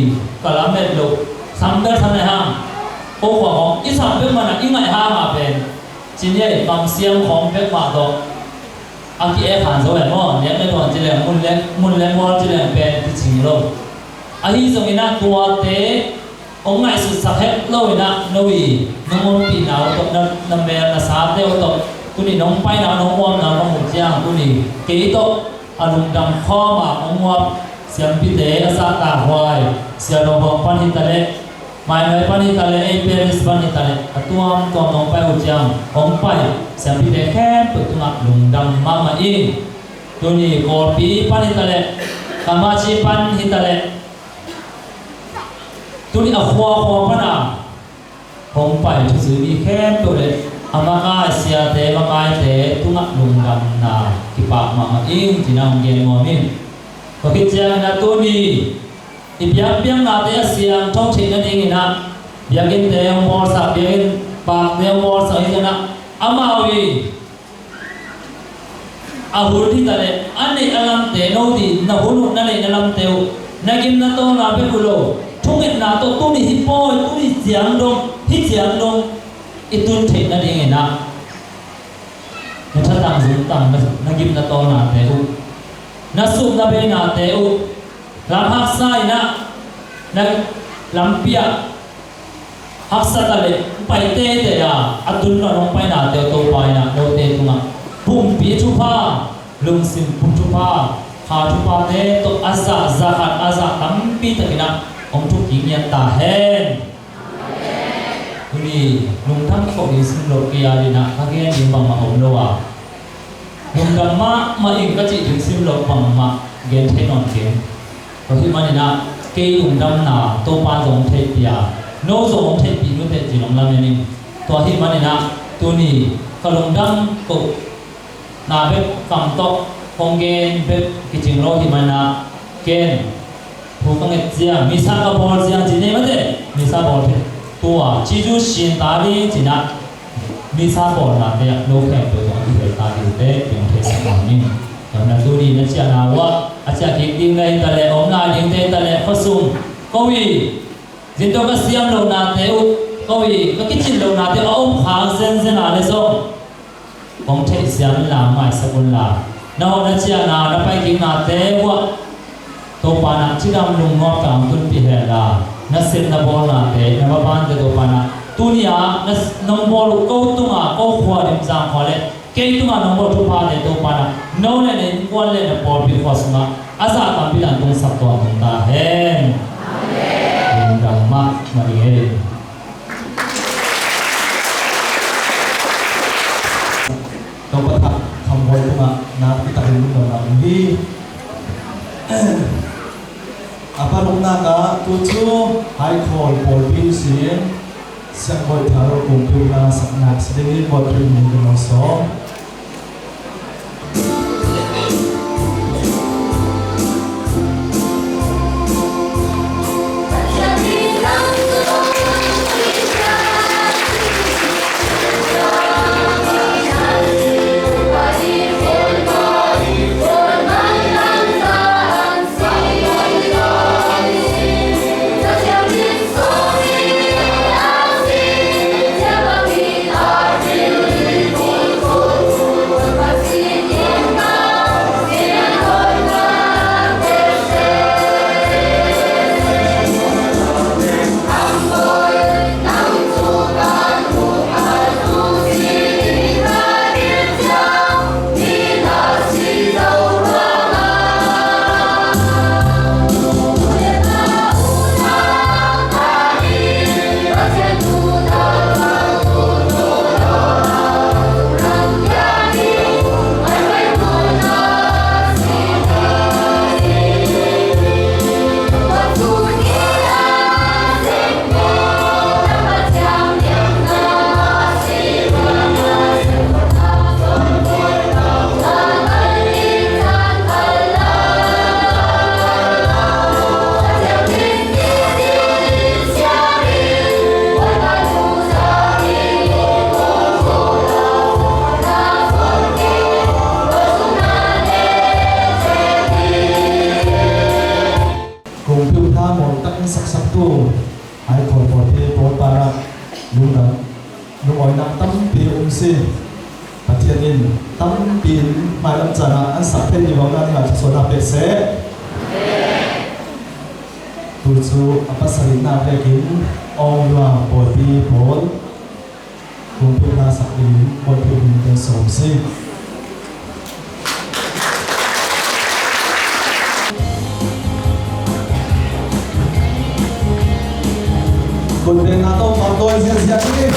ka lamet loh sam bel sam le hang, ko khua hong i sam bek man a i ngaih hang a pen, cin ei, bang siam khawng pek mah tawh a ki-ek han zo em aw, nek le tuan ci leng, mun le, mun le mual ci leng pen kicing lo. Ahi zongin a tuate hong ngaihsutsak het lo in a, no i nong ompihna uh tawh, na, na mel na sate uh tawh, tuni nong paina, nong uapna ka muh ciang, tuni kei tawh a lungdam khawm a hong uap siampite, a sahtakhuai, sia lo hong pan hi ta leh, Maimai pan hi ta leh, ei Paris pan hi ta leh, a tuamtuam nong pai uh ciang hong pai siampite khempeuh tungah lungdam mahmah ing. Tuni Kawlpi pan hi ta leh, Kamachi pan hi ta leh, tuni a khuakhua pan a hong pai thuzui mi khempeuh le a makai siate, makaite tungah lungdamna kipak mahmah ing, ci-in a hong gen nuam ing. Tua khit ciangin a tuni i biakpiaknate a siangtho theih nadingin a, biakinnte hong bawlsak, biakinn pakte hong bawlsak hi ciangin a, amau i a hun hi ta leh, a neih a lamte, no ding na hun uh, na neih na lamte uh, na gim na tawlna bek uh lo, thungetna tawh tuni hih pawi, tuni ciang dong, hih ciang dong i tun theih nadingin a, na thatang zungtang, na, na gim na tawlnate uh, na sum na beinate uh, lam haksa in a, na lampi ah haksa ta leh pai teitei a, a tun lo nong painate uh Topa in a, note tungah pumpi thupha, lungsim pum thupha, kha thuphate tawh a zah, za khat a zah tampi takin a hong thuk kik ngiat ta hen. Tuni lungdam koh ding sim loh kei a ding a, ka gen ding bangmah om lo a, lungdam mahmah ing ka cih ding sim loh bangmah gen thei nawn keng. Tua ahih manin a, kei lungdamna Topa zong theihpih a, no zong hong theihpih nuteh ci-in hong lamen ing. Tua ahih manin a, tuni ka lungdam koh na bek kam tawh hong gen bek kicing lo ahih manin a, ken thu ka nget ciang, Missa ka bawl ciang ci-in ei mate, Missa bawl thei, tua Jesu sin ta ding ci-in a, Missa bawlnate ah no khempeuh zong a kihel ta dingte, kihel theisak mah ning. Tua ahih manin a, tuni na ciahna uh ah a ciah kik ding na hi ta leh, om lai dingte hi ta leh, khuasung ko i, zin tawh ka siam lohnate uh, ko i, ka kicin lohnate uh a om khak zenzen a leh zong, hong theihsiam inla, maisak unla, na hawh na ciahna, na paikiknate uh ah Topa in a cidam lungnuam tak hong tunpih henla, na sep na bawlnate, na mabante Topa in a, tuni a na s-, nong bawl uh ko tungah, ko khua Dimsang khua le kei tungah nong bawl thuphate Topa in a, no le na innkuan le na pawlpi khua sungah a zah tampi tak tungsak tuamtuam ta hen. Lungdam mahmah ing ei. Topa Thang Kham Bawi tungah nakpi takin lungdamna om hi. A paruknak ah tu cu Haikhawl pawlpi sin Siangbawi Thar Kungpiu hla saknak si dingin Bawipa min in ka sawm. Kungpiu hla mawi takin saksaktu Haikhawl pawlpi pawl parah lungdam, lungawinak tampi um si. Pathian in tampi in hmailam caan ah an sak thei ding bang nadingah thluasuahna pek seh. Tu cu a pasarihnak vekin Aung Lua pawlpi pawl Kungpiu hla sak dingin Bawipa min in ka sawm si. Kut bengna tawh pang tawi ziahziah ni.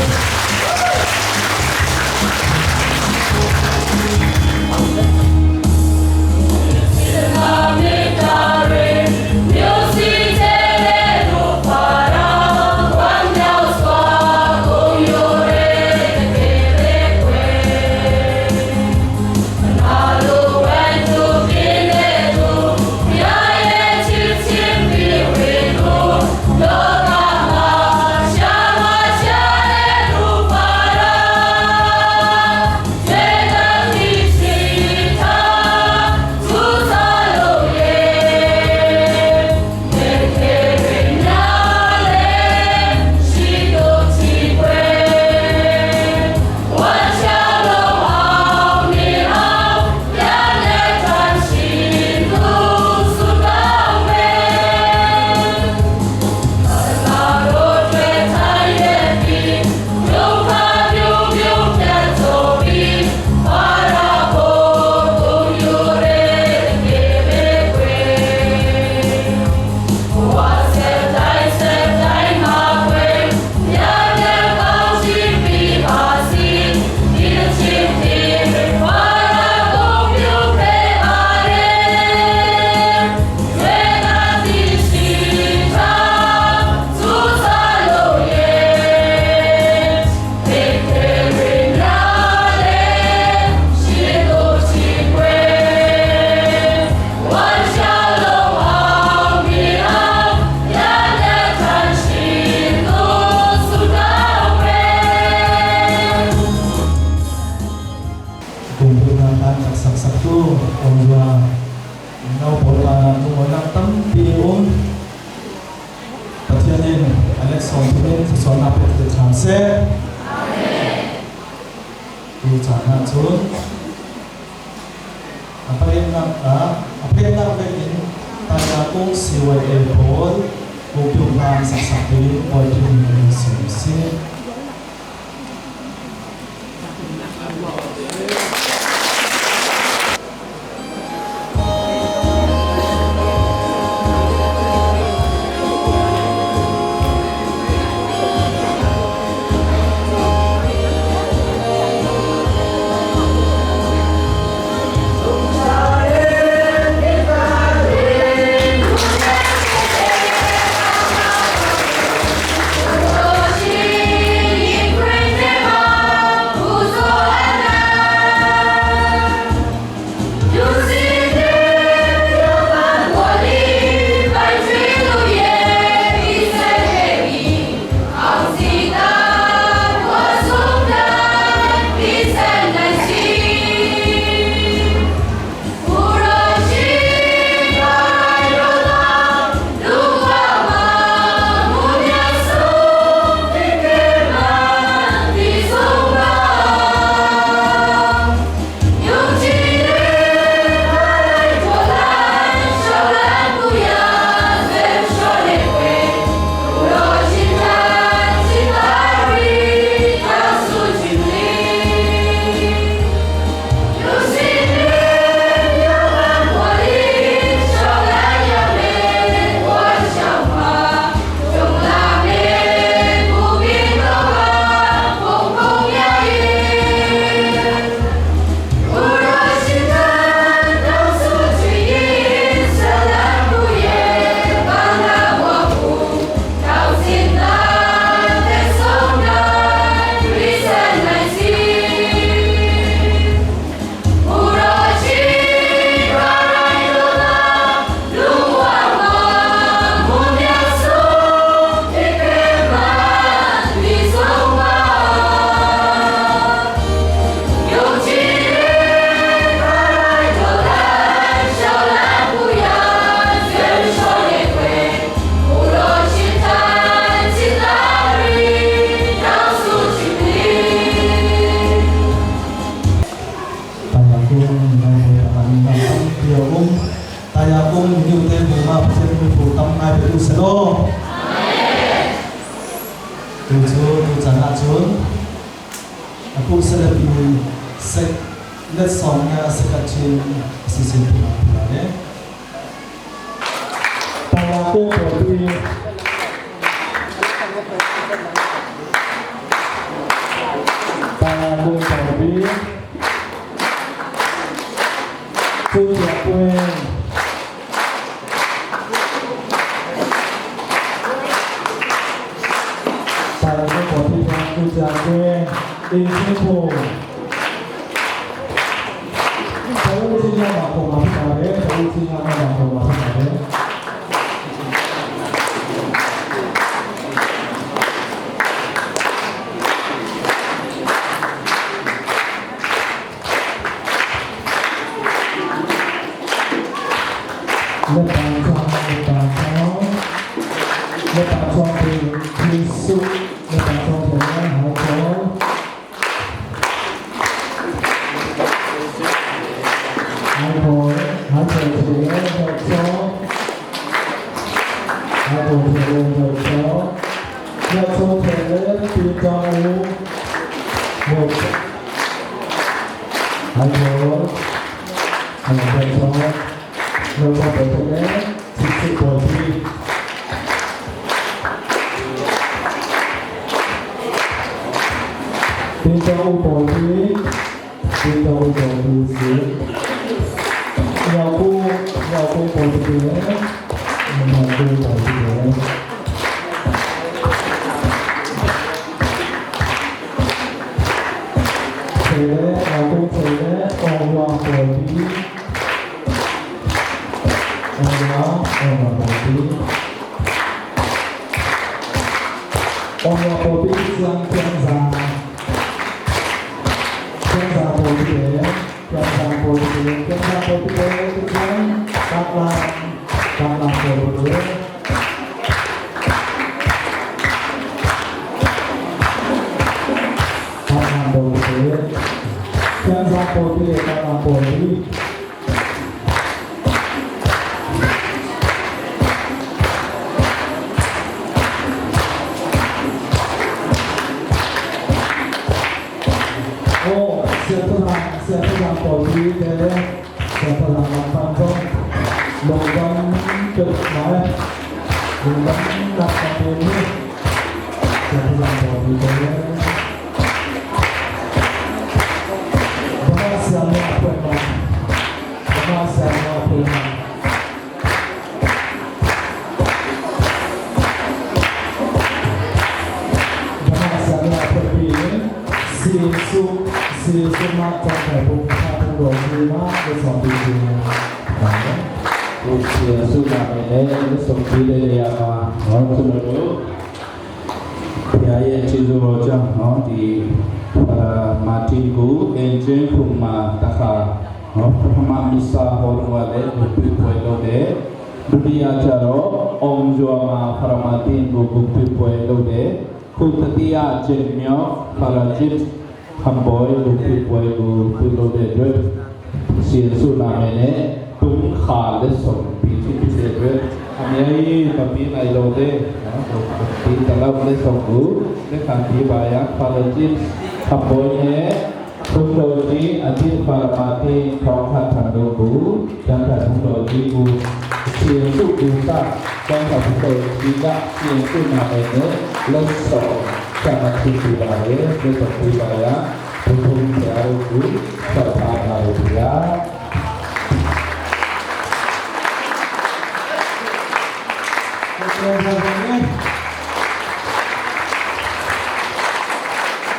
Kungpiu hla taksaksaktu Aung Lua no pawl parah lungawinak tampi um. Pathian in a let sawm dingin thluasuahna pek tel hram seh. Tu caan ah cun a pahnak ah, a pahnak vekin Taina kung C Y A pawl Kungpiu hla saksak dingin Bawipa min in ka sawm si. Cun a pu Selapi sek, letsong nga sek a cin sisin pina pina le. Pala kung pawlpi. Pala kung pawlpi. Cu Cia Kueng. Pala kung pawlpi, Cu Cia Kueng. Ing Sing Kung. Tin Tong U pawlpi, Tin Tong U pawlpi si. Yau Kung, Yau Kung pawlpi le, Yau Kung pawlpi le. Cele, Yau Kung Cele, Ong Luang pawlpi. Ong Luang, Ong Luang pawlpi. Ong Luang pawlpi, Siang Piang Za. Piang Za pawlpi le, Piang Za pawlpi le, Piang Za pawlpi le, Piang Za, Taklam, Taklam pawlpi le. Taklam pawlpi le, Piang Za pawlpi le, Taklam pawlpi. Aw, Sia Thalang, Sia Thalang pawlpi te, Sia Thalang lam pan zong lungdam peuhmah le, lungdam nak ka peuh hi. Sia Thalang pawlpi te. Bang a siam a peuhmah. Bang a siam a peuhmah. Amen. Amen. Amen. Amen. Pia ye ci zo lo ciang, no, di, para Martin gu, Angel Puma Takha, no, Pama Misa Horua le, Gupi Puai lo de, Dudia Caro, Ong Zuama, para Martin gu, Gupi Puai lo de, Kutati a Jen Myo, para Jit, Khamboi, Gupi Puai, Gupi lo de, Dwe. Sian Suna mene, tung kha le som pi ci pi se ve. A mi ai papi nai lo de, papi talam le som gu, le khan pi ba ya, kha le cin, kha poi ne, tung lo ci, a cin kha la ma ti, thong kha than lo gu, yang kha tung lo ci gu, Sian Su gu sa, yang kha tung lo ci ga, Sian Suna mene, le som, kha ma ti pi ba le, le som pi ba ya, Pu Thum Sia Ru Gu, Sia Pha Ru Sia.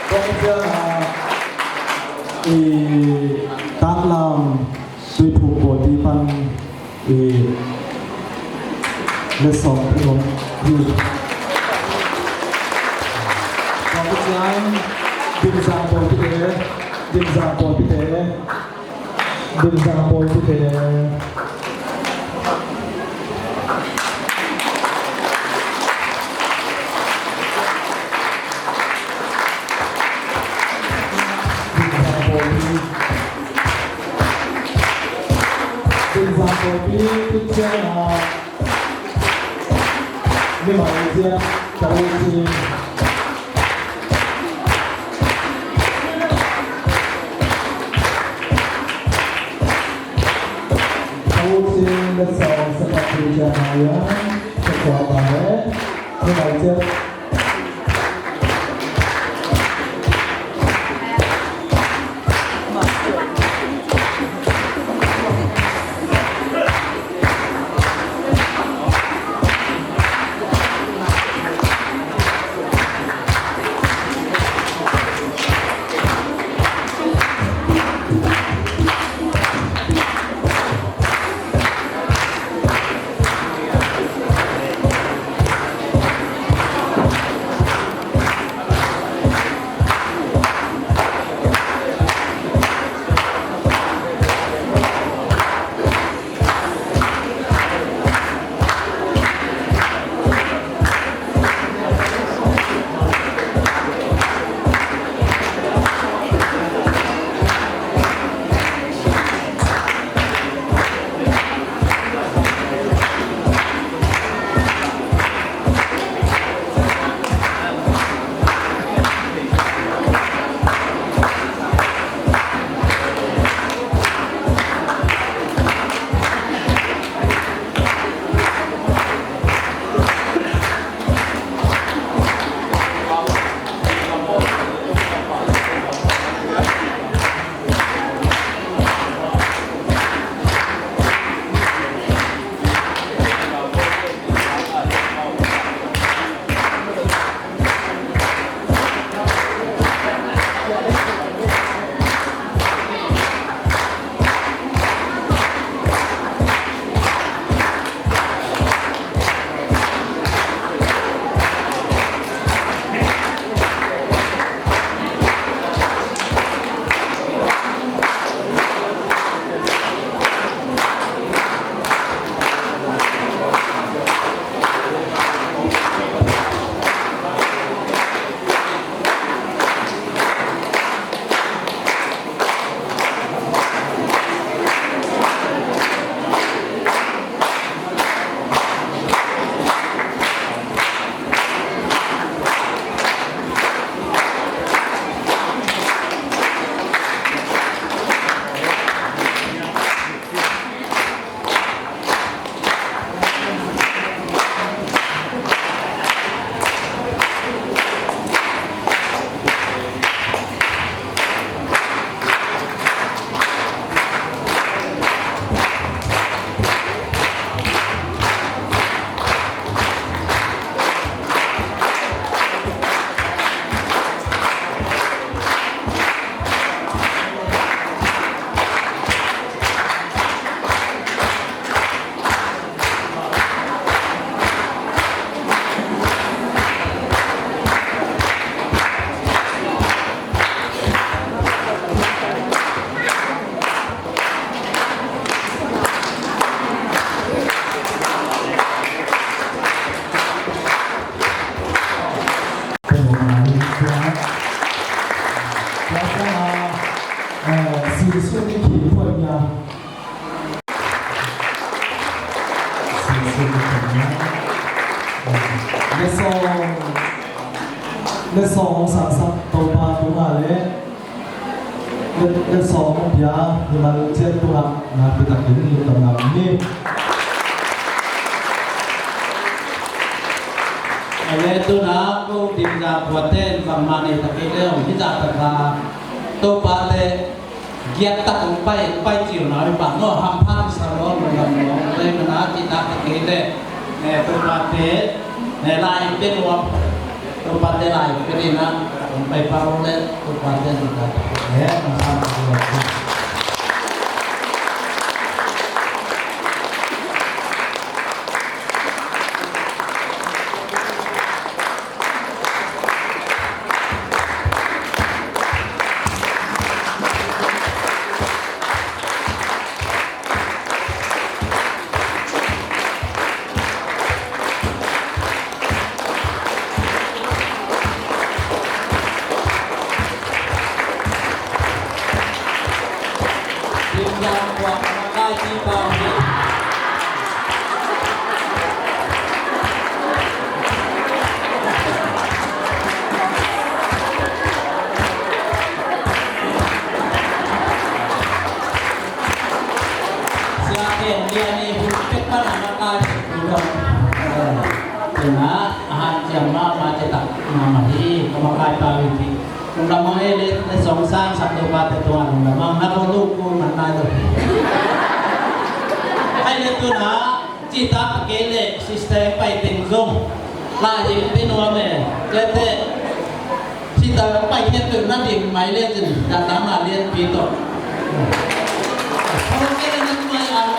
Kong Sia, i, Taklam, Tuiphum Pawlpi pan, i, le sawm i om hi. Tua ka ciang, Dimzang Pawlpi te, Dimzang Pawlpi te, Dimzang Pawlpi te. Dimzang Pawlpi. Dimzang Pawlpi, Pu Ciang a, Ni Mai Ciang, Tau Cing. Sa sa pati jana ya sa kuapa eh. Sa pati Lesson, lesson sangsak Topa tungah le le, lesson pia hi man ciat tungah nakpi takin hi tawh ngam hi. Ale tuna ko ding za puate bangmah nei ta kei le hong hi za ta ka Topa te giat tak hong pai, pai ciu na oi pa no hampha sa lo lo lam lo le mana ci ta ta kei le ne Topa te ne lai te nuam Topa te lai te ni na hong pai pa lo le Topa te ni ta ta kei le hampha sa lo. Sia Ken Lian i hun Tawh i ci. Lungdam hang ei le, le song sang sak Topa te tungah lungdam hang, na ko tu ku man nai lo. Ai le tu na, ci ta ke le, sister pai teng zong. La yin te nuam e, le te. Sister pai khen tu na ding mai le cin, da ta ma lian pi to. Ko ke le na mai a lo.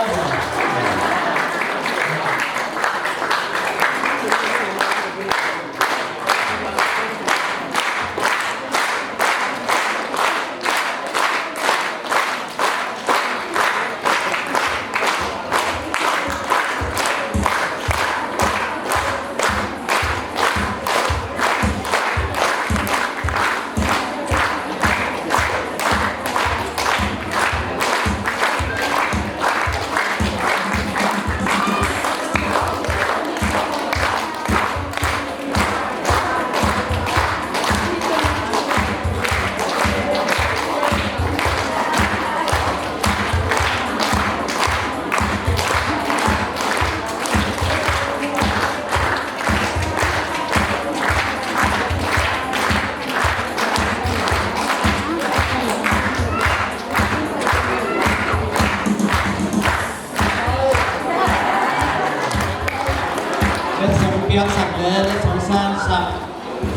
Letsong piaksak le letsong sansak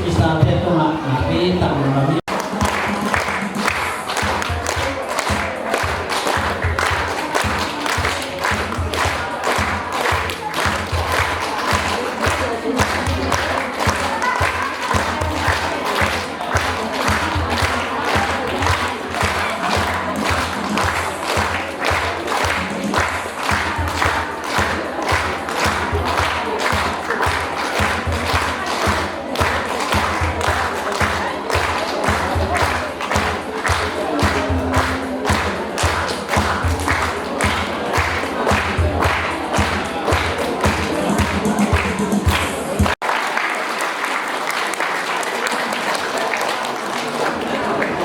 i sate tungah nakpi tak lungdam hi.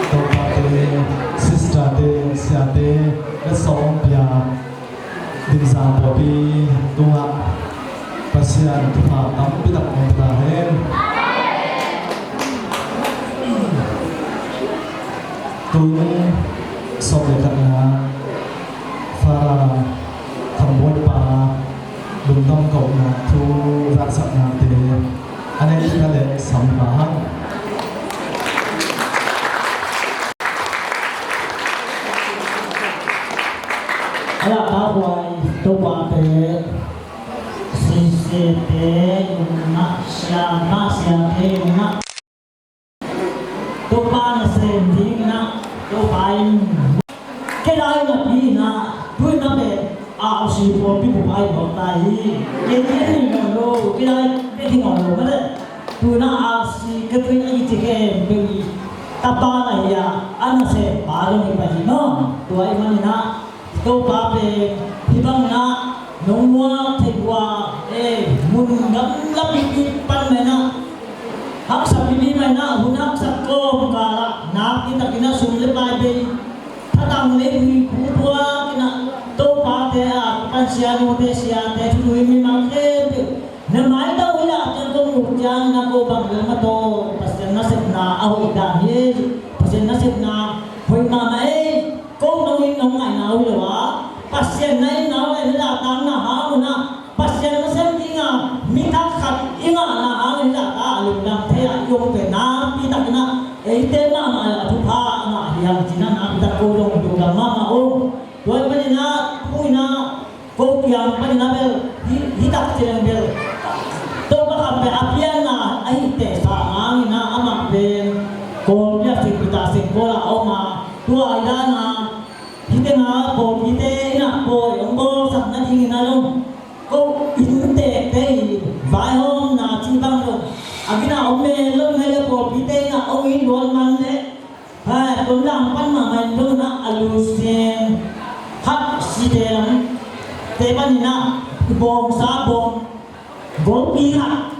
Topate, sisterte, siate, na sawm pia. Dingsa pawlpi tungah Pasian thupha tampi tak ngawng ta hen. Tun sawm le khatna Fara Khambuaipa lungdam kohna thu zaksaknate a neih kha le sam pah hang. A lak a huai Topa te, sisete in ah, siapa siate in ah, Topa nasem ding in ah, Topa in kei lai napi in ah, tu in ah pen a si pawlpi bup ai bawk ta hi. Kei kei ni ngawng lo, kei lai kei ni ngawng lo mah le. Tuna a si ka tui a i ci khempeuh i tapa na hi a, a nasem pa zong hi pah hi maw. Tua ahih manin ah Topa pen hih bangin ah nong muak theih uh a, eh, mun gamla pipi pan mah in ah, haksa pipi mah in ah, hun haksa kawmkal ah nakpi takin ah sum le pai bei, thatang le hui khu tuak in ah, Topate a kipan sianute siate, thu tui mimal khempeuh na maitang uh hi a, ciang kong ut ciangin a ko bang lel mah tawh Pasian nasepna a hoih dan hi. Pasian nasepna hoih mahmah ei. Ko nong in nong ngaihna uh hi lo a, Pasian na in na uh hi a, leltak na hang un ah, Pasian nasem ding a mi thak khat i ngahna hangin leltak a lungdam thei a i om pen nakpi takin ah eite mahmah a thupha a ngah hi hang ci-in ah nakpi tak ko zong lungdam mahmah ung. Tua ahih manin ah tu in ah ko kiang panin ah bel hih, hih tak ciang bel Topa Khambe a pianna ahih teh sangin ah amah pen Kawlpi a singpi ta singkol a om a, tua i dan a hih teng a pawlpite in ah pawi hong bawlsak nadingin ah lo, ko inntekte i vaihawmna cih bang lo, a gina om mel lo, mel lo pawlpite in ah hong it luat man leh Hai, Tonzang pan mahmah in zong in ah a Lusien khat site lam te panin ah i bawngsa bawng golpi khat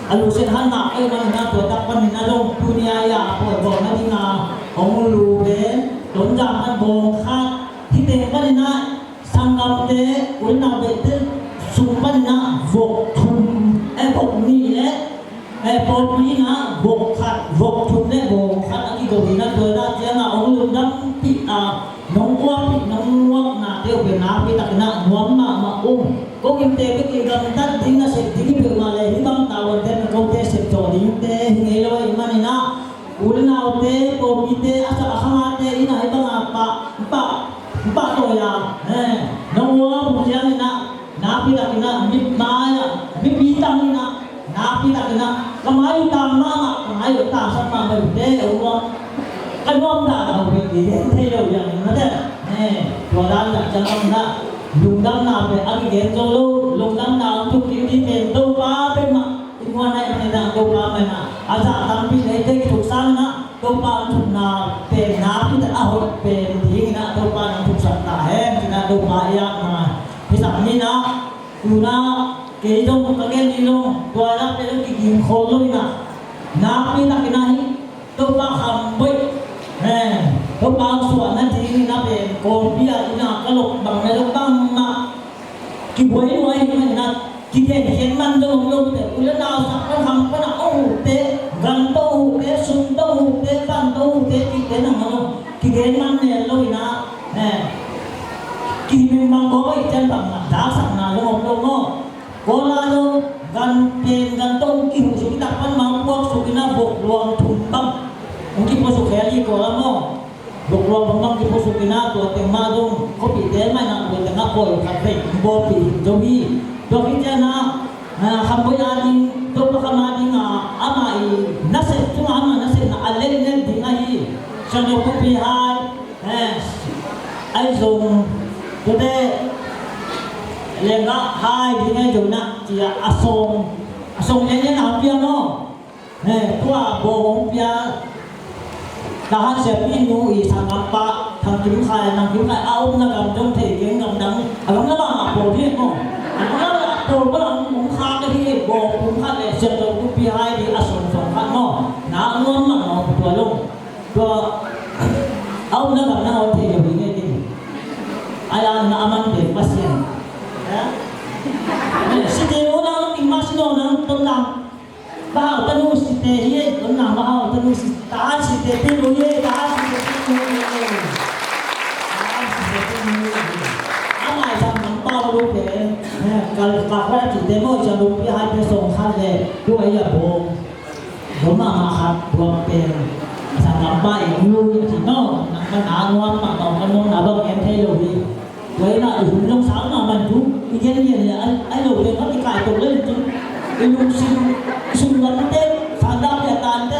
a Lusien khat ngah ahih manin ah tua tak panin ah zong tuni a i a pawi bawng nading a hong lu pen Tonzang pan bawng khat hi teng panin ah Sanggamte, u le nau behte sung panin ah vok thum, eh, vok nih le, eh, pawlpi in ah vok khat, vok thum. Nuam mahmah um. Ko innte bek i gamtat ding, nasep ding hi peuhmah leh hih bang tavuan te na kote sepzaw dingte hi ngei lo ahih manin ah, u le naute, pawlpite, a sak a khangate in ah hih bang a pah, pah, pahtawi a, eh, nong uang a buk ciangin ah, nakpi takin ah, mipmai ah, mipi tangin ah, nakpi takin ah, ka mai uh tang mahmah, ka mai uh tangsak mahmah uh te, a uang. Ka nuam dah dah uh bek hi, thei lo hiang in mate. Eh, tua dan dah ciang bang dah. Lungdamna pen a kigen zo lo, lungdamna hong thuk ding hi pen Topa pen mah. I muan ai mah dah Topa pen mah. A zah tampi leh te kithuk sang na, Topa hong thukna pen na, pi dah a hoih pen ding na Topa hong thuksak ta hen, ci na Topa i ak mah. Hi sak ni na, tu na, kei zong ka gen ni lo, tua dah pen kiging khol lo hi na. Nakpi takin ah hi, Topa kham boih. Eh, Topa suahna ding in ah pen, kawlpi ah in ah ka lok bang na lok bang mah. Kibuai luai in ah, kikhen khen man dong om lo te, u le nau sak pan kham pan ah, oh te, gan to oh te, sum to oh te, pan to oh te, ti te na ma lo. Kikhen man ne lo in ah, eh. Kimeng bang ko i ten bang na, dak sak na dong om lo mo. Ko la lo, gan pen gan to kihu suk i tak pan mah puak suk in ah vok luang thum bang. Hong kipuak suk khel hi ko la maw. Vok luang thum bang kipuak suk in ah tua teng mah zong khuapihte mah in ah tua teng ah pawl khat vei bawlpih zo hi. Tua khit ciang ah, ah, kham boih a ding, Topa kham a ding ah, amah i nasep tungah amah nasepna a letlet ding ahi. Siangtho Kupi hai, eh, ai zong, tua te, lenggah hai ding ai zong na, ci a, a sawng, a sawng lian lian a pia maw. Eh, tua bawng hong pia. Tahan siapi nu i sanggampa, Thang Kim Khai, Thang Kim Khai, a omna gam zong thei keng gam dang, a gam na bang a pawl hi maw. A gam na bang a pawl bang hong khak hi, bawng pum khat le siangtho kupi hai di a sawng sawng khat maw. Na nuam mah maw, tua zong. Tua a omna gam na hong thei lo hi ngei ding. A yang na a man pen Pasian. Eh? Site lo nang, tingmah si lo nang, ton nang. Bahau tanu site hi, ton nang bahau tanu si, tahan site pi lo hi, tahan site pi lo hi. Tahan site pi lo hi. A mai sang nang pau lo pen. Eh, kal, kal, kal, site mo, sa lo pi hai pe song khat le, tu ai ya bo. Tua mahmah khat, tua pen sanggampa i lu i ci maw, nang ka na nuam mahmah, ka nuam na bang en thei lo hi. Tua hi na i hun zong sang mahmah tu, i gen lian lian, ai, ai lo pen khat i kai tok lel tu. I lungsim, i sum lam te, sang dam lian tan te.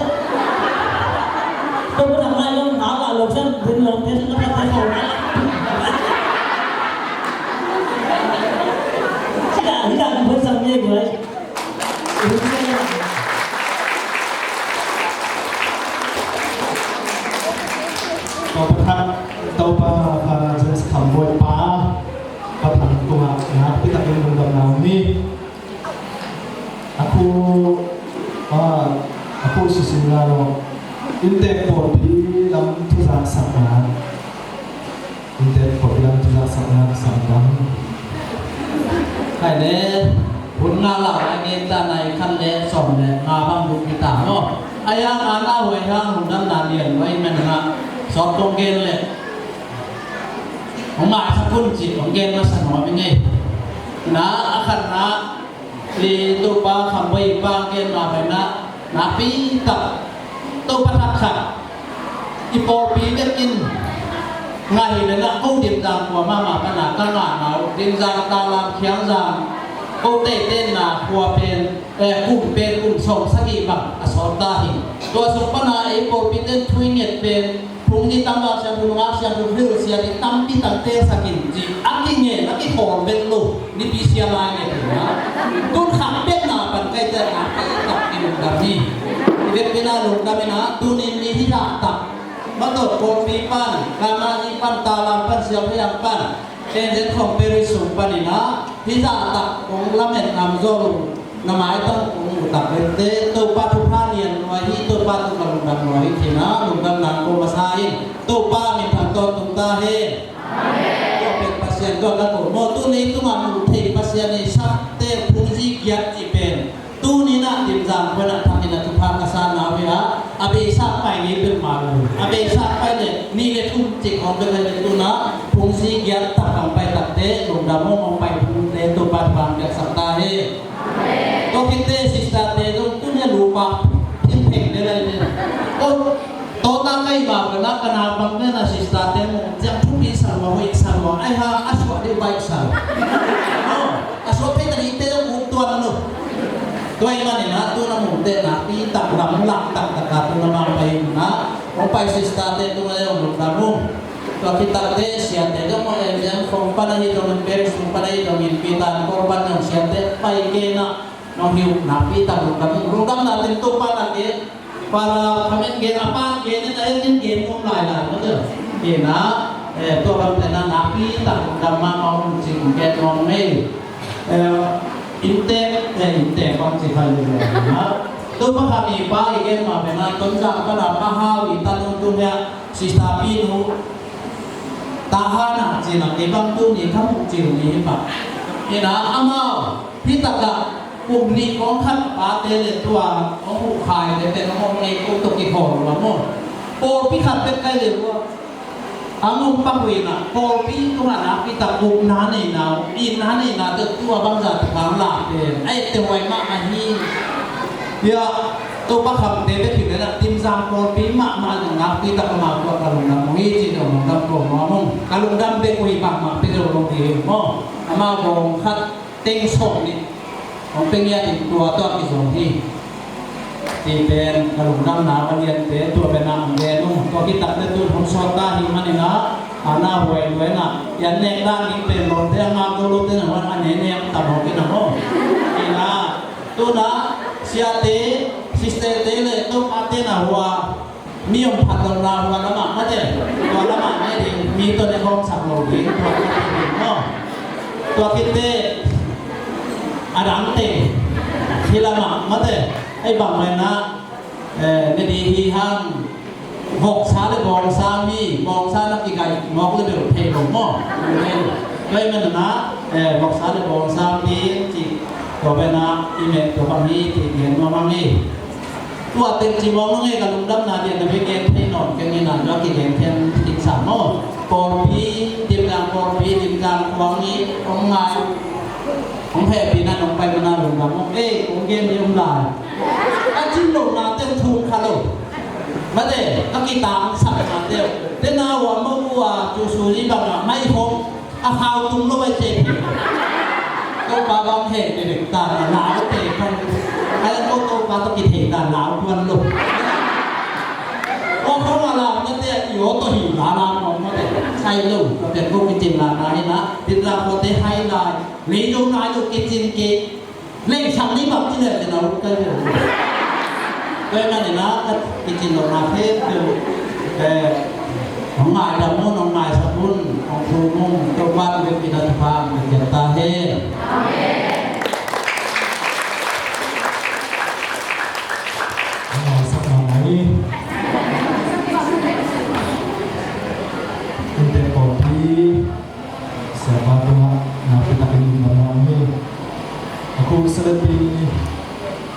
Tua pen a ngai lo, na la lo san, pen lo te, san ka te ko na. Hi da, hi da, pen sang ye gu ai. Topa khat, Topa, ah, James Kham Bawi pa, Pa Thang tungah nakpi takin lungdamna om hi. A khu, ah, a khu sisin la lo. Inntek pawlpi lam thuzaksakna. Inntek pawlpi lam thuzaksakna sangdam. Hai le, hun nga lau a gen ta nai khat le sawm le nga bang duk kita maw. A yang a na huai hang lungdamna lian huai men nga sawm tong gen le. Hong maisak un ci, hong gen masa nuam ing ei. Na, a khatna, i Topa Kham Bawi pa gen mah pai na, nakpi tak, Topa thak khat, i pawlpi bek in, ngah hi le na, ko Dim Zang kua mahmah pan a, ka ngahna uh, Dim Zang, Talam, Khiang Zang, ko teitei na khua pen, eh, kum pen kum sawm sagih bang a sawt ta hi. Tua sung pan a ei pawlpi ten thu i nget pen, phung ni tam bang siangtho nungak siangtho phil siangtho tampi tam telsak in ci a kingen a kikhawl vet lo. Nipi sia lai nget hi na. Tun khat pek na pan kai te na kai tak i lungdam hi. I vekpi na lungdam hi na, tunin ni hi tak tak. Matawt pawlpi pan, Kamani pan, Talam pan, Siam Hiam pan, K N Z Conference sung panin ah, hih zahtak kong lamet ngam zaw lo, na maitang kong muhtak lente, Topa thupha lian lua hi, Topa tungah lungdam lua hi, ci-in ah lungdam nang ko masa in, Topa minthang tawntung ta hen. Amen. Tua pen Pasian tua ka ko maw, tu leitungah muh theih Pasian i sakte phungzi giat cih pen tuni-in ah Dim Zang khuan ah thakin a thupha ka sa na uh hi a, a beisa pai ngei peuhmah lo. A beisa pai leh Nih le thum cik hong pia lai le tuna phungzi giat tak hong pai takte lungdam ung, hong pai phungte Topa thupha piaksak ta hen. Tua khit teh sister te zong tun hia lupa phingpheng te lai le. Ko tawta kai ba ka na ka na bang ne na sister te mu ciang thupi sang ma hoih sang ma ai ha a suah deuh baih sang. A suah phei ta ding te zong uk tuan lo. Tua i manin a tuna mungte nakpi tak lam lak taktak a tuna mang pai in a hong pai sister te tuna zong lungdam ung. Tua khit takte siate zong mah em em kong pan ahi zongin bek sung pan ahi zongin pitan kong pan zong siate pai kei na nong hi uh nakpi tak lungdam ung. Lungdam na tin Topa na ke para khamen gen a pan gen in a en in gen kong lai lai mah te. Kei na tua bang te na nakpi tak lungdam mahmah ung cing gen nuam ung ei. Inntek inntek bang ci khai lungdam na. Topa kha mi pa i gen mah pen a Tonzang pan a pa hau i tan ung tung hia sister Pi nu. Tahan a cina kei bang tuni ka muh cil ni hi pah. Ina amau hi takah kum nih kong khat a pate le tua hong huh khai te pen hong nei ko tawh kikhawl lua maw. Pawlpi khat bek kai le lua. A ngong pak uh ina pawlpi tungah nakpi tak ukna nei na uh itna nei na tawh tua bangzah takah lak pen a etteh huai mahmah hi. Bia Topa khamte bek hi leh na Timzang pawlpi mahmah zong nakpi tak amau tua ka lungdam uh hi ci zong lungdam ko maw mung ka lungdam bek uh hi mahmah pe zo lo hi maw. Amau bawng khat teng sawm nih hong pe ngiat in tua tua kizom hi. Ti pen ka lungdamna ka liante tua pen a hong gen uh tua kitak le tun hong sawt ta hi manin a ana huai luai na yan nek dan hi pen lawmte a ngak zo lote na huan a ne nek tam hong kina maw. Ina Tuna siate, sisterte le topate na hua mi om phat lo na hua lamah mate. Tua lamah ne ding mi tawh ne khawmsak lo ding tua khit ding maw. Tua khit teh a dangte hi lamah mate. Ei bang mai na ne ding hi hang. Voksa le bawngsa mi, bawngsa na kigaih mawk le bel thei lo maw. Tua hi manun ah voksa le bawngsa mi ci tua pen ah i met tua bang hi ti gen nuam ang hi. Tua teng ci mawk nung e ka lungdamna dian na bek gen thei nawn keng in ah tua kigen thei ding sa maw. Pawlpi, Timzang pawlpi, Timzang khuang hi hong ngai hong hehpihna nong pai mana lungdam maw. Ei kong gen hi om lai. A cin lo na teng thum kha lo. Mate, a kitang sak na teu. Te na wa mo wa cu su li bang a mai hong a khau tung lo ai ce. Topa bang he te dek ta na lau te kan. Ai Topa to ki thei ta lau tuan lo. O khau ma lau na te i o to hi la la mo mate. Sai lo, ka pe ko ki cin la na hi na. Tin la ko te hai la. Lei lo na lo ki cin ke. Leng sang ni bang ci leng na ut kai ve. Kai na ni na ka kicin lo na phe phe. Hong ngai dam un, hong ngai sak un, hong thu un, Topa tu bek ina thupha hong pia ta hen. Hong ngai sak na ngai. Inntek pawlpi. Siapa tungah nakpi takin lungdam nuam hi. A khu celebrity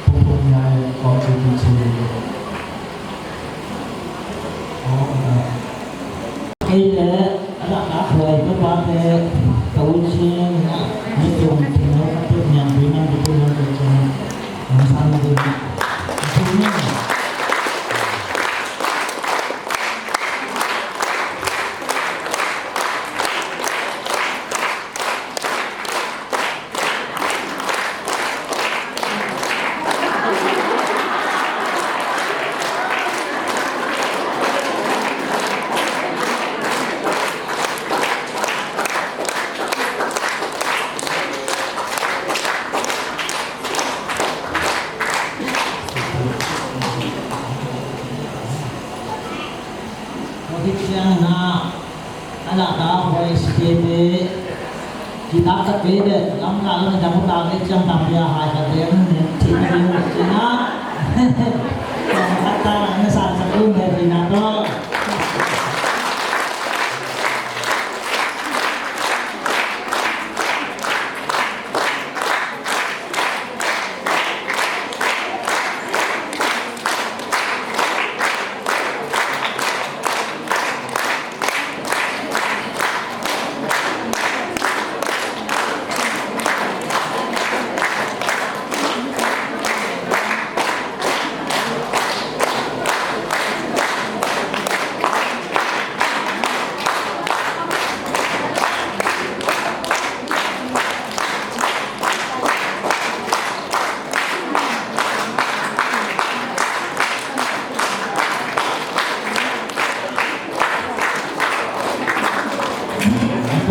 phungphung ngai kong ci kin ci. Kei le a dak a khuai pepate ka un sing na ni tung tung na ka pep niang pui nang pui nang pui nang. Tua khit ciangin ah a lak a huai sitete kitak tak kei leh lamkah lam i dang utak leh ciang tampi a hai khat leh an ne thei ka ding uh cin ah. Khat ta na sa sa um he thei na tawh.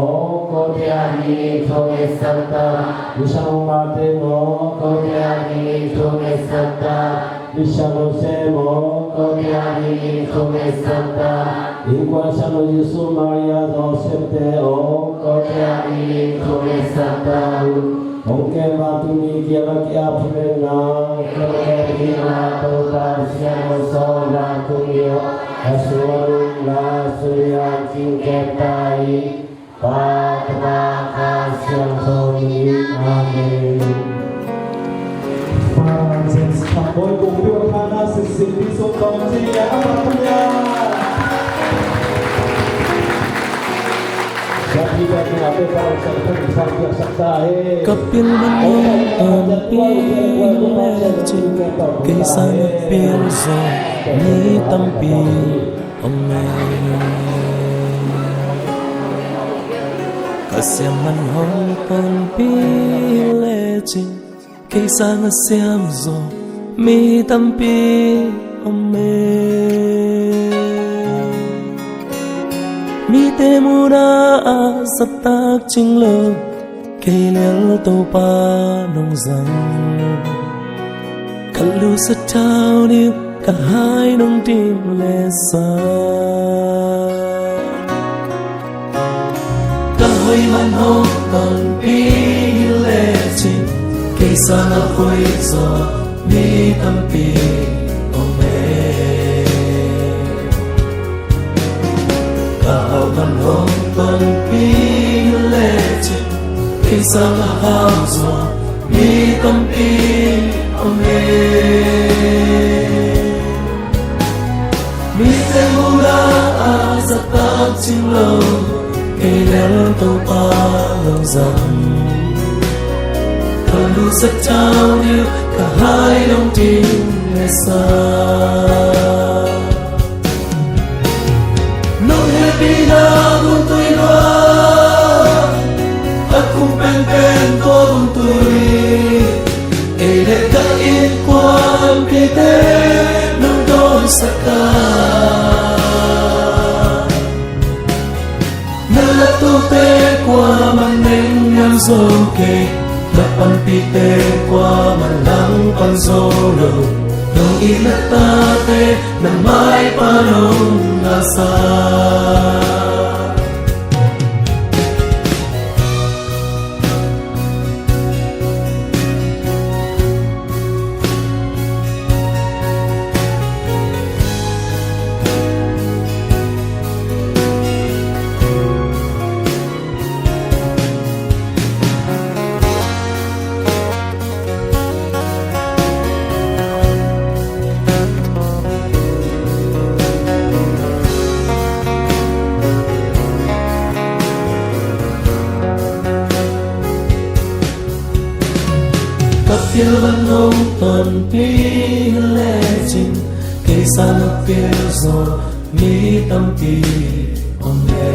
maw, kote adingin thong etsak ta. Misiangtho mate maw, kote adingin thong etsak ta. Misiangtho se maw, kote adingin thong etsak ta. Innkuan siangtho Jesu, Maria, Joseph te aw, kote adingin thong etsak ta. Hong kem vantungmi kiang a ki-ap hi ven nang, kote adingin Topa Pasian hong sawm vantungmi aw, a sung a nungla sung lian cing kem ta in. Pa, Tapa, Kha Siangtho min in. Amen. Pa James Thang Bawi Kung Piu Thana Sitsin Pi Sung Tong Ci Lia Apa Tung Lia. Ka pil man hong tonpih lecin, kei sang a pial zaw mi tampi om e. Ka siam man hong tonpih lecin, kei sang a siam zaw mi tampi om e. Mite muhna ah zat tak cing lo, kei lial Topa nong zang. Ka lusa tau ding, ka hai nong dim le sa. Ka hoih man hong tonpih lecin, kei sang a hoih zaw mi tampi om e. Ka hau man hong tonpih lecin, kei sang a hau zaw mi tampi om e. Mite muhna ah zat tak cing lo, kei lial Topa nong zang. Ka lusa tau ding, ka hai nong dim le sa. Zo kei, na panpihte kuaman langpan zo lo. Nong itna tate na maipa nong ngahsa. Ka pial van hong tonpih lecin, kei sang a pial zaw mi tampi om e.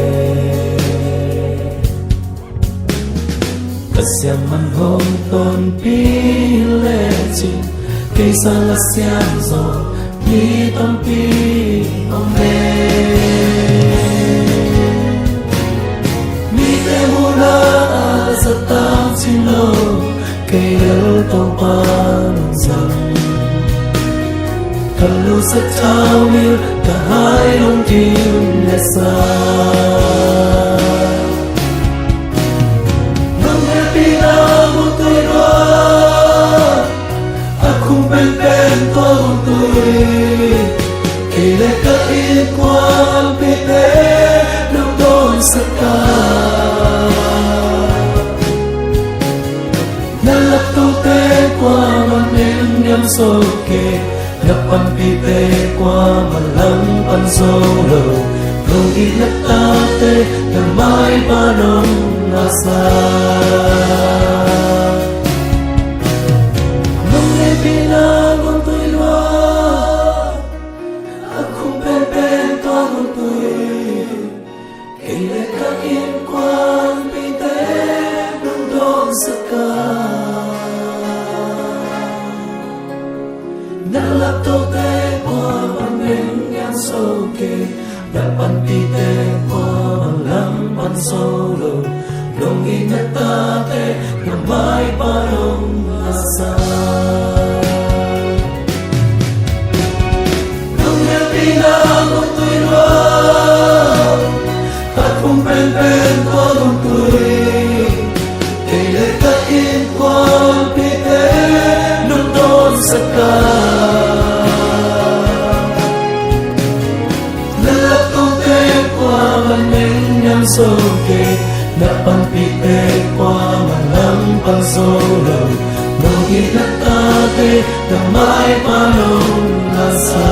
Ka siam man hong tonpih lecin, kei sang a siam zaw mi tampi om e. Mite muhna a zat tam cing lo, kei bel Topa nong zang. Ka lusak thaumil, ka hai lungkim le sa. Nong hehpihna guntui lua, a khum penpen tua guntui. Kei le ka innkuanpihte nong dawnsak a, na laptote kuaman neng niam zo kei, na panpihte kuaman langpan zo lo. Nong itna tate na maipa nong ngahsa. Nong hehpihna guntui lua, a khum penpen tua guntui. Kei le ka innkuanpihte nong dawnsak a, na laptote kuaman neng niam zo kei, na panpihte kuaman langpan zo lo. Nong itna tate na maipa nong ngahsa. Nong hehpihna guntui lua, a khum penpen tua guntui. Kei le ka innkuanpihte nong dawnsak a, na laptote kuaman neng niam zo kei, na panpihte kuaman langpan zo lo. Nong itna tate na maipa nong ngahsa.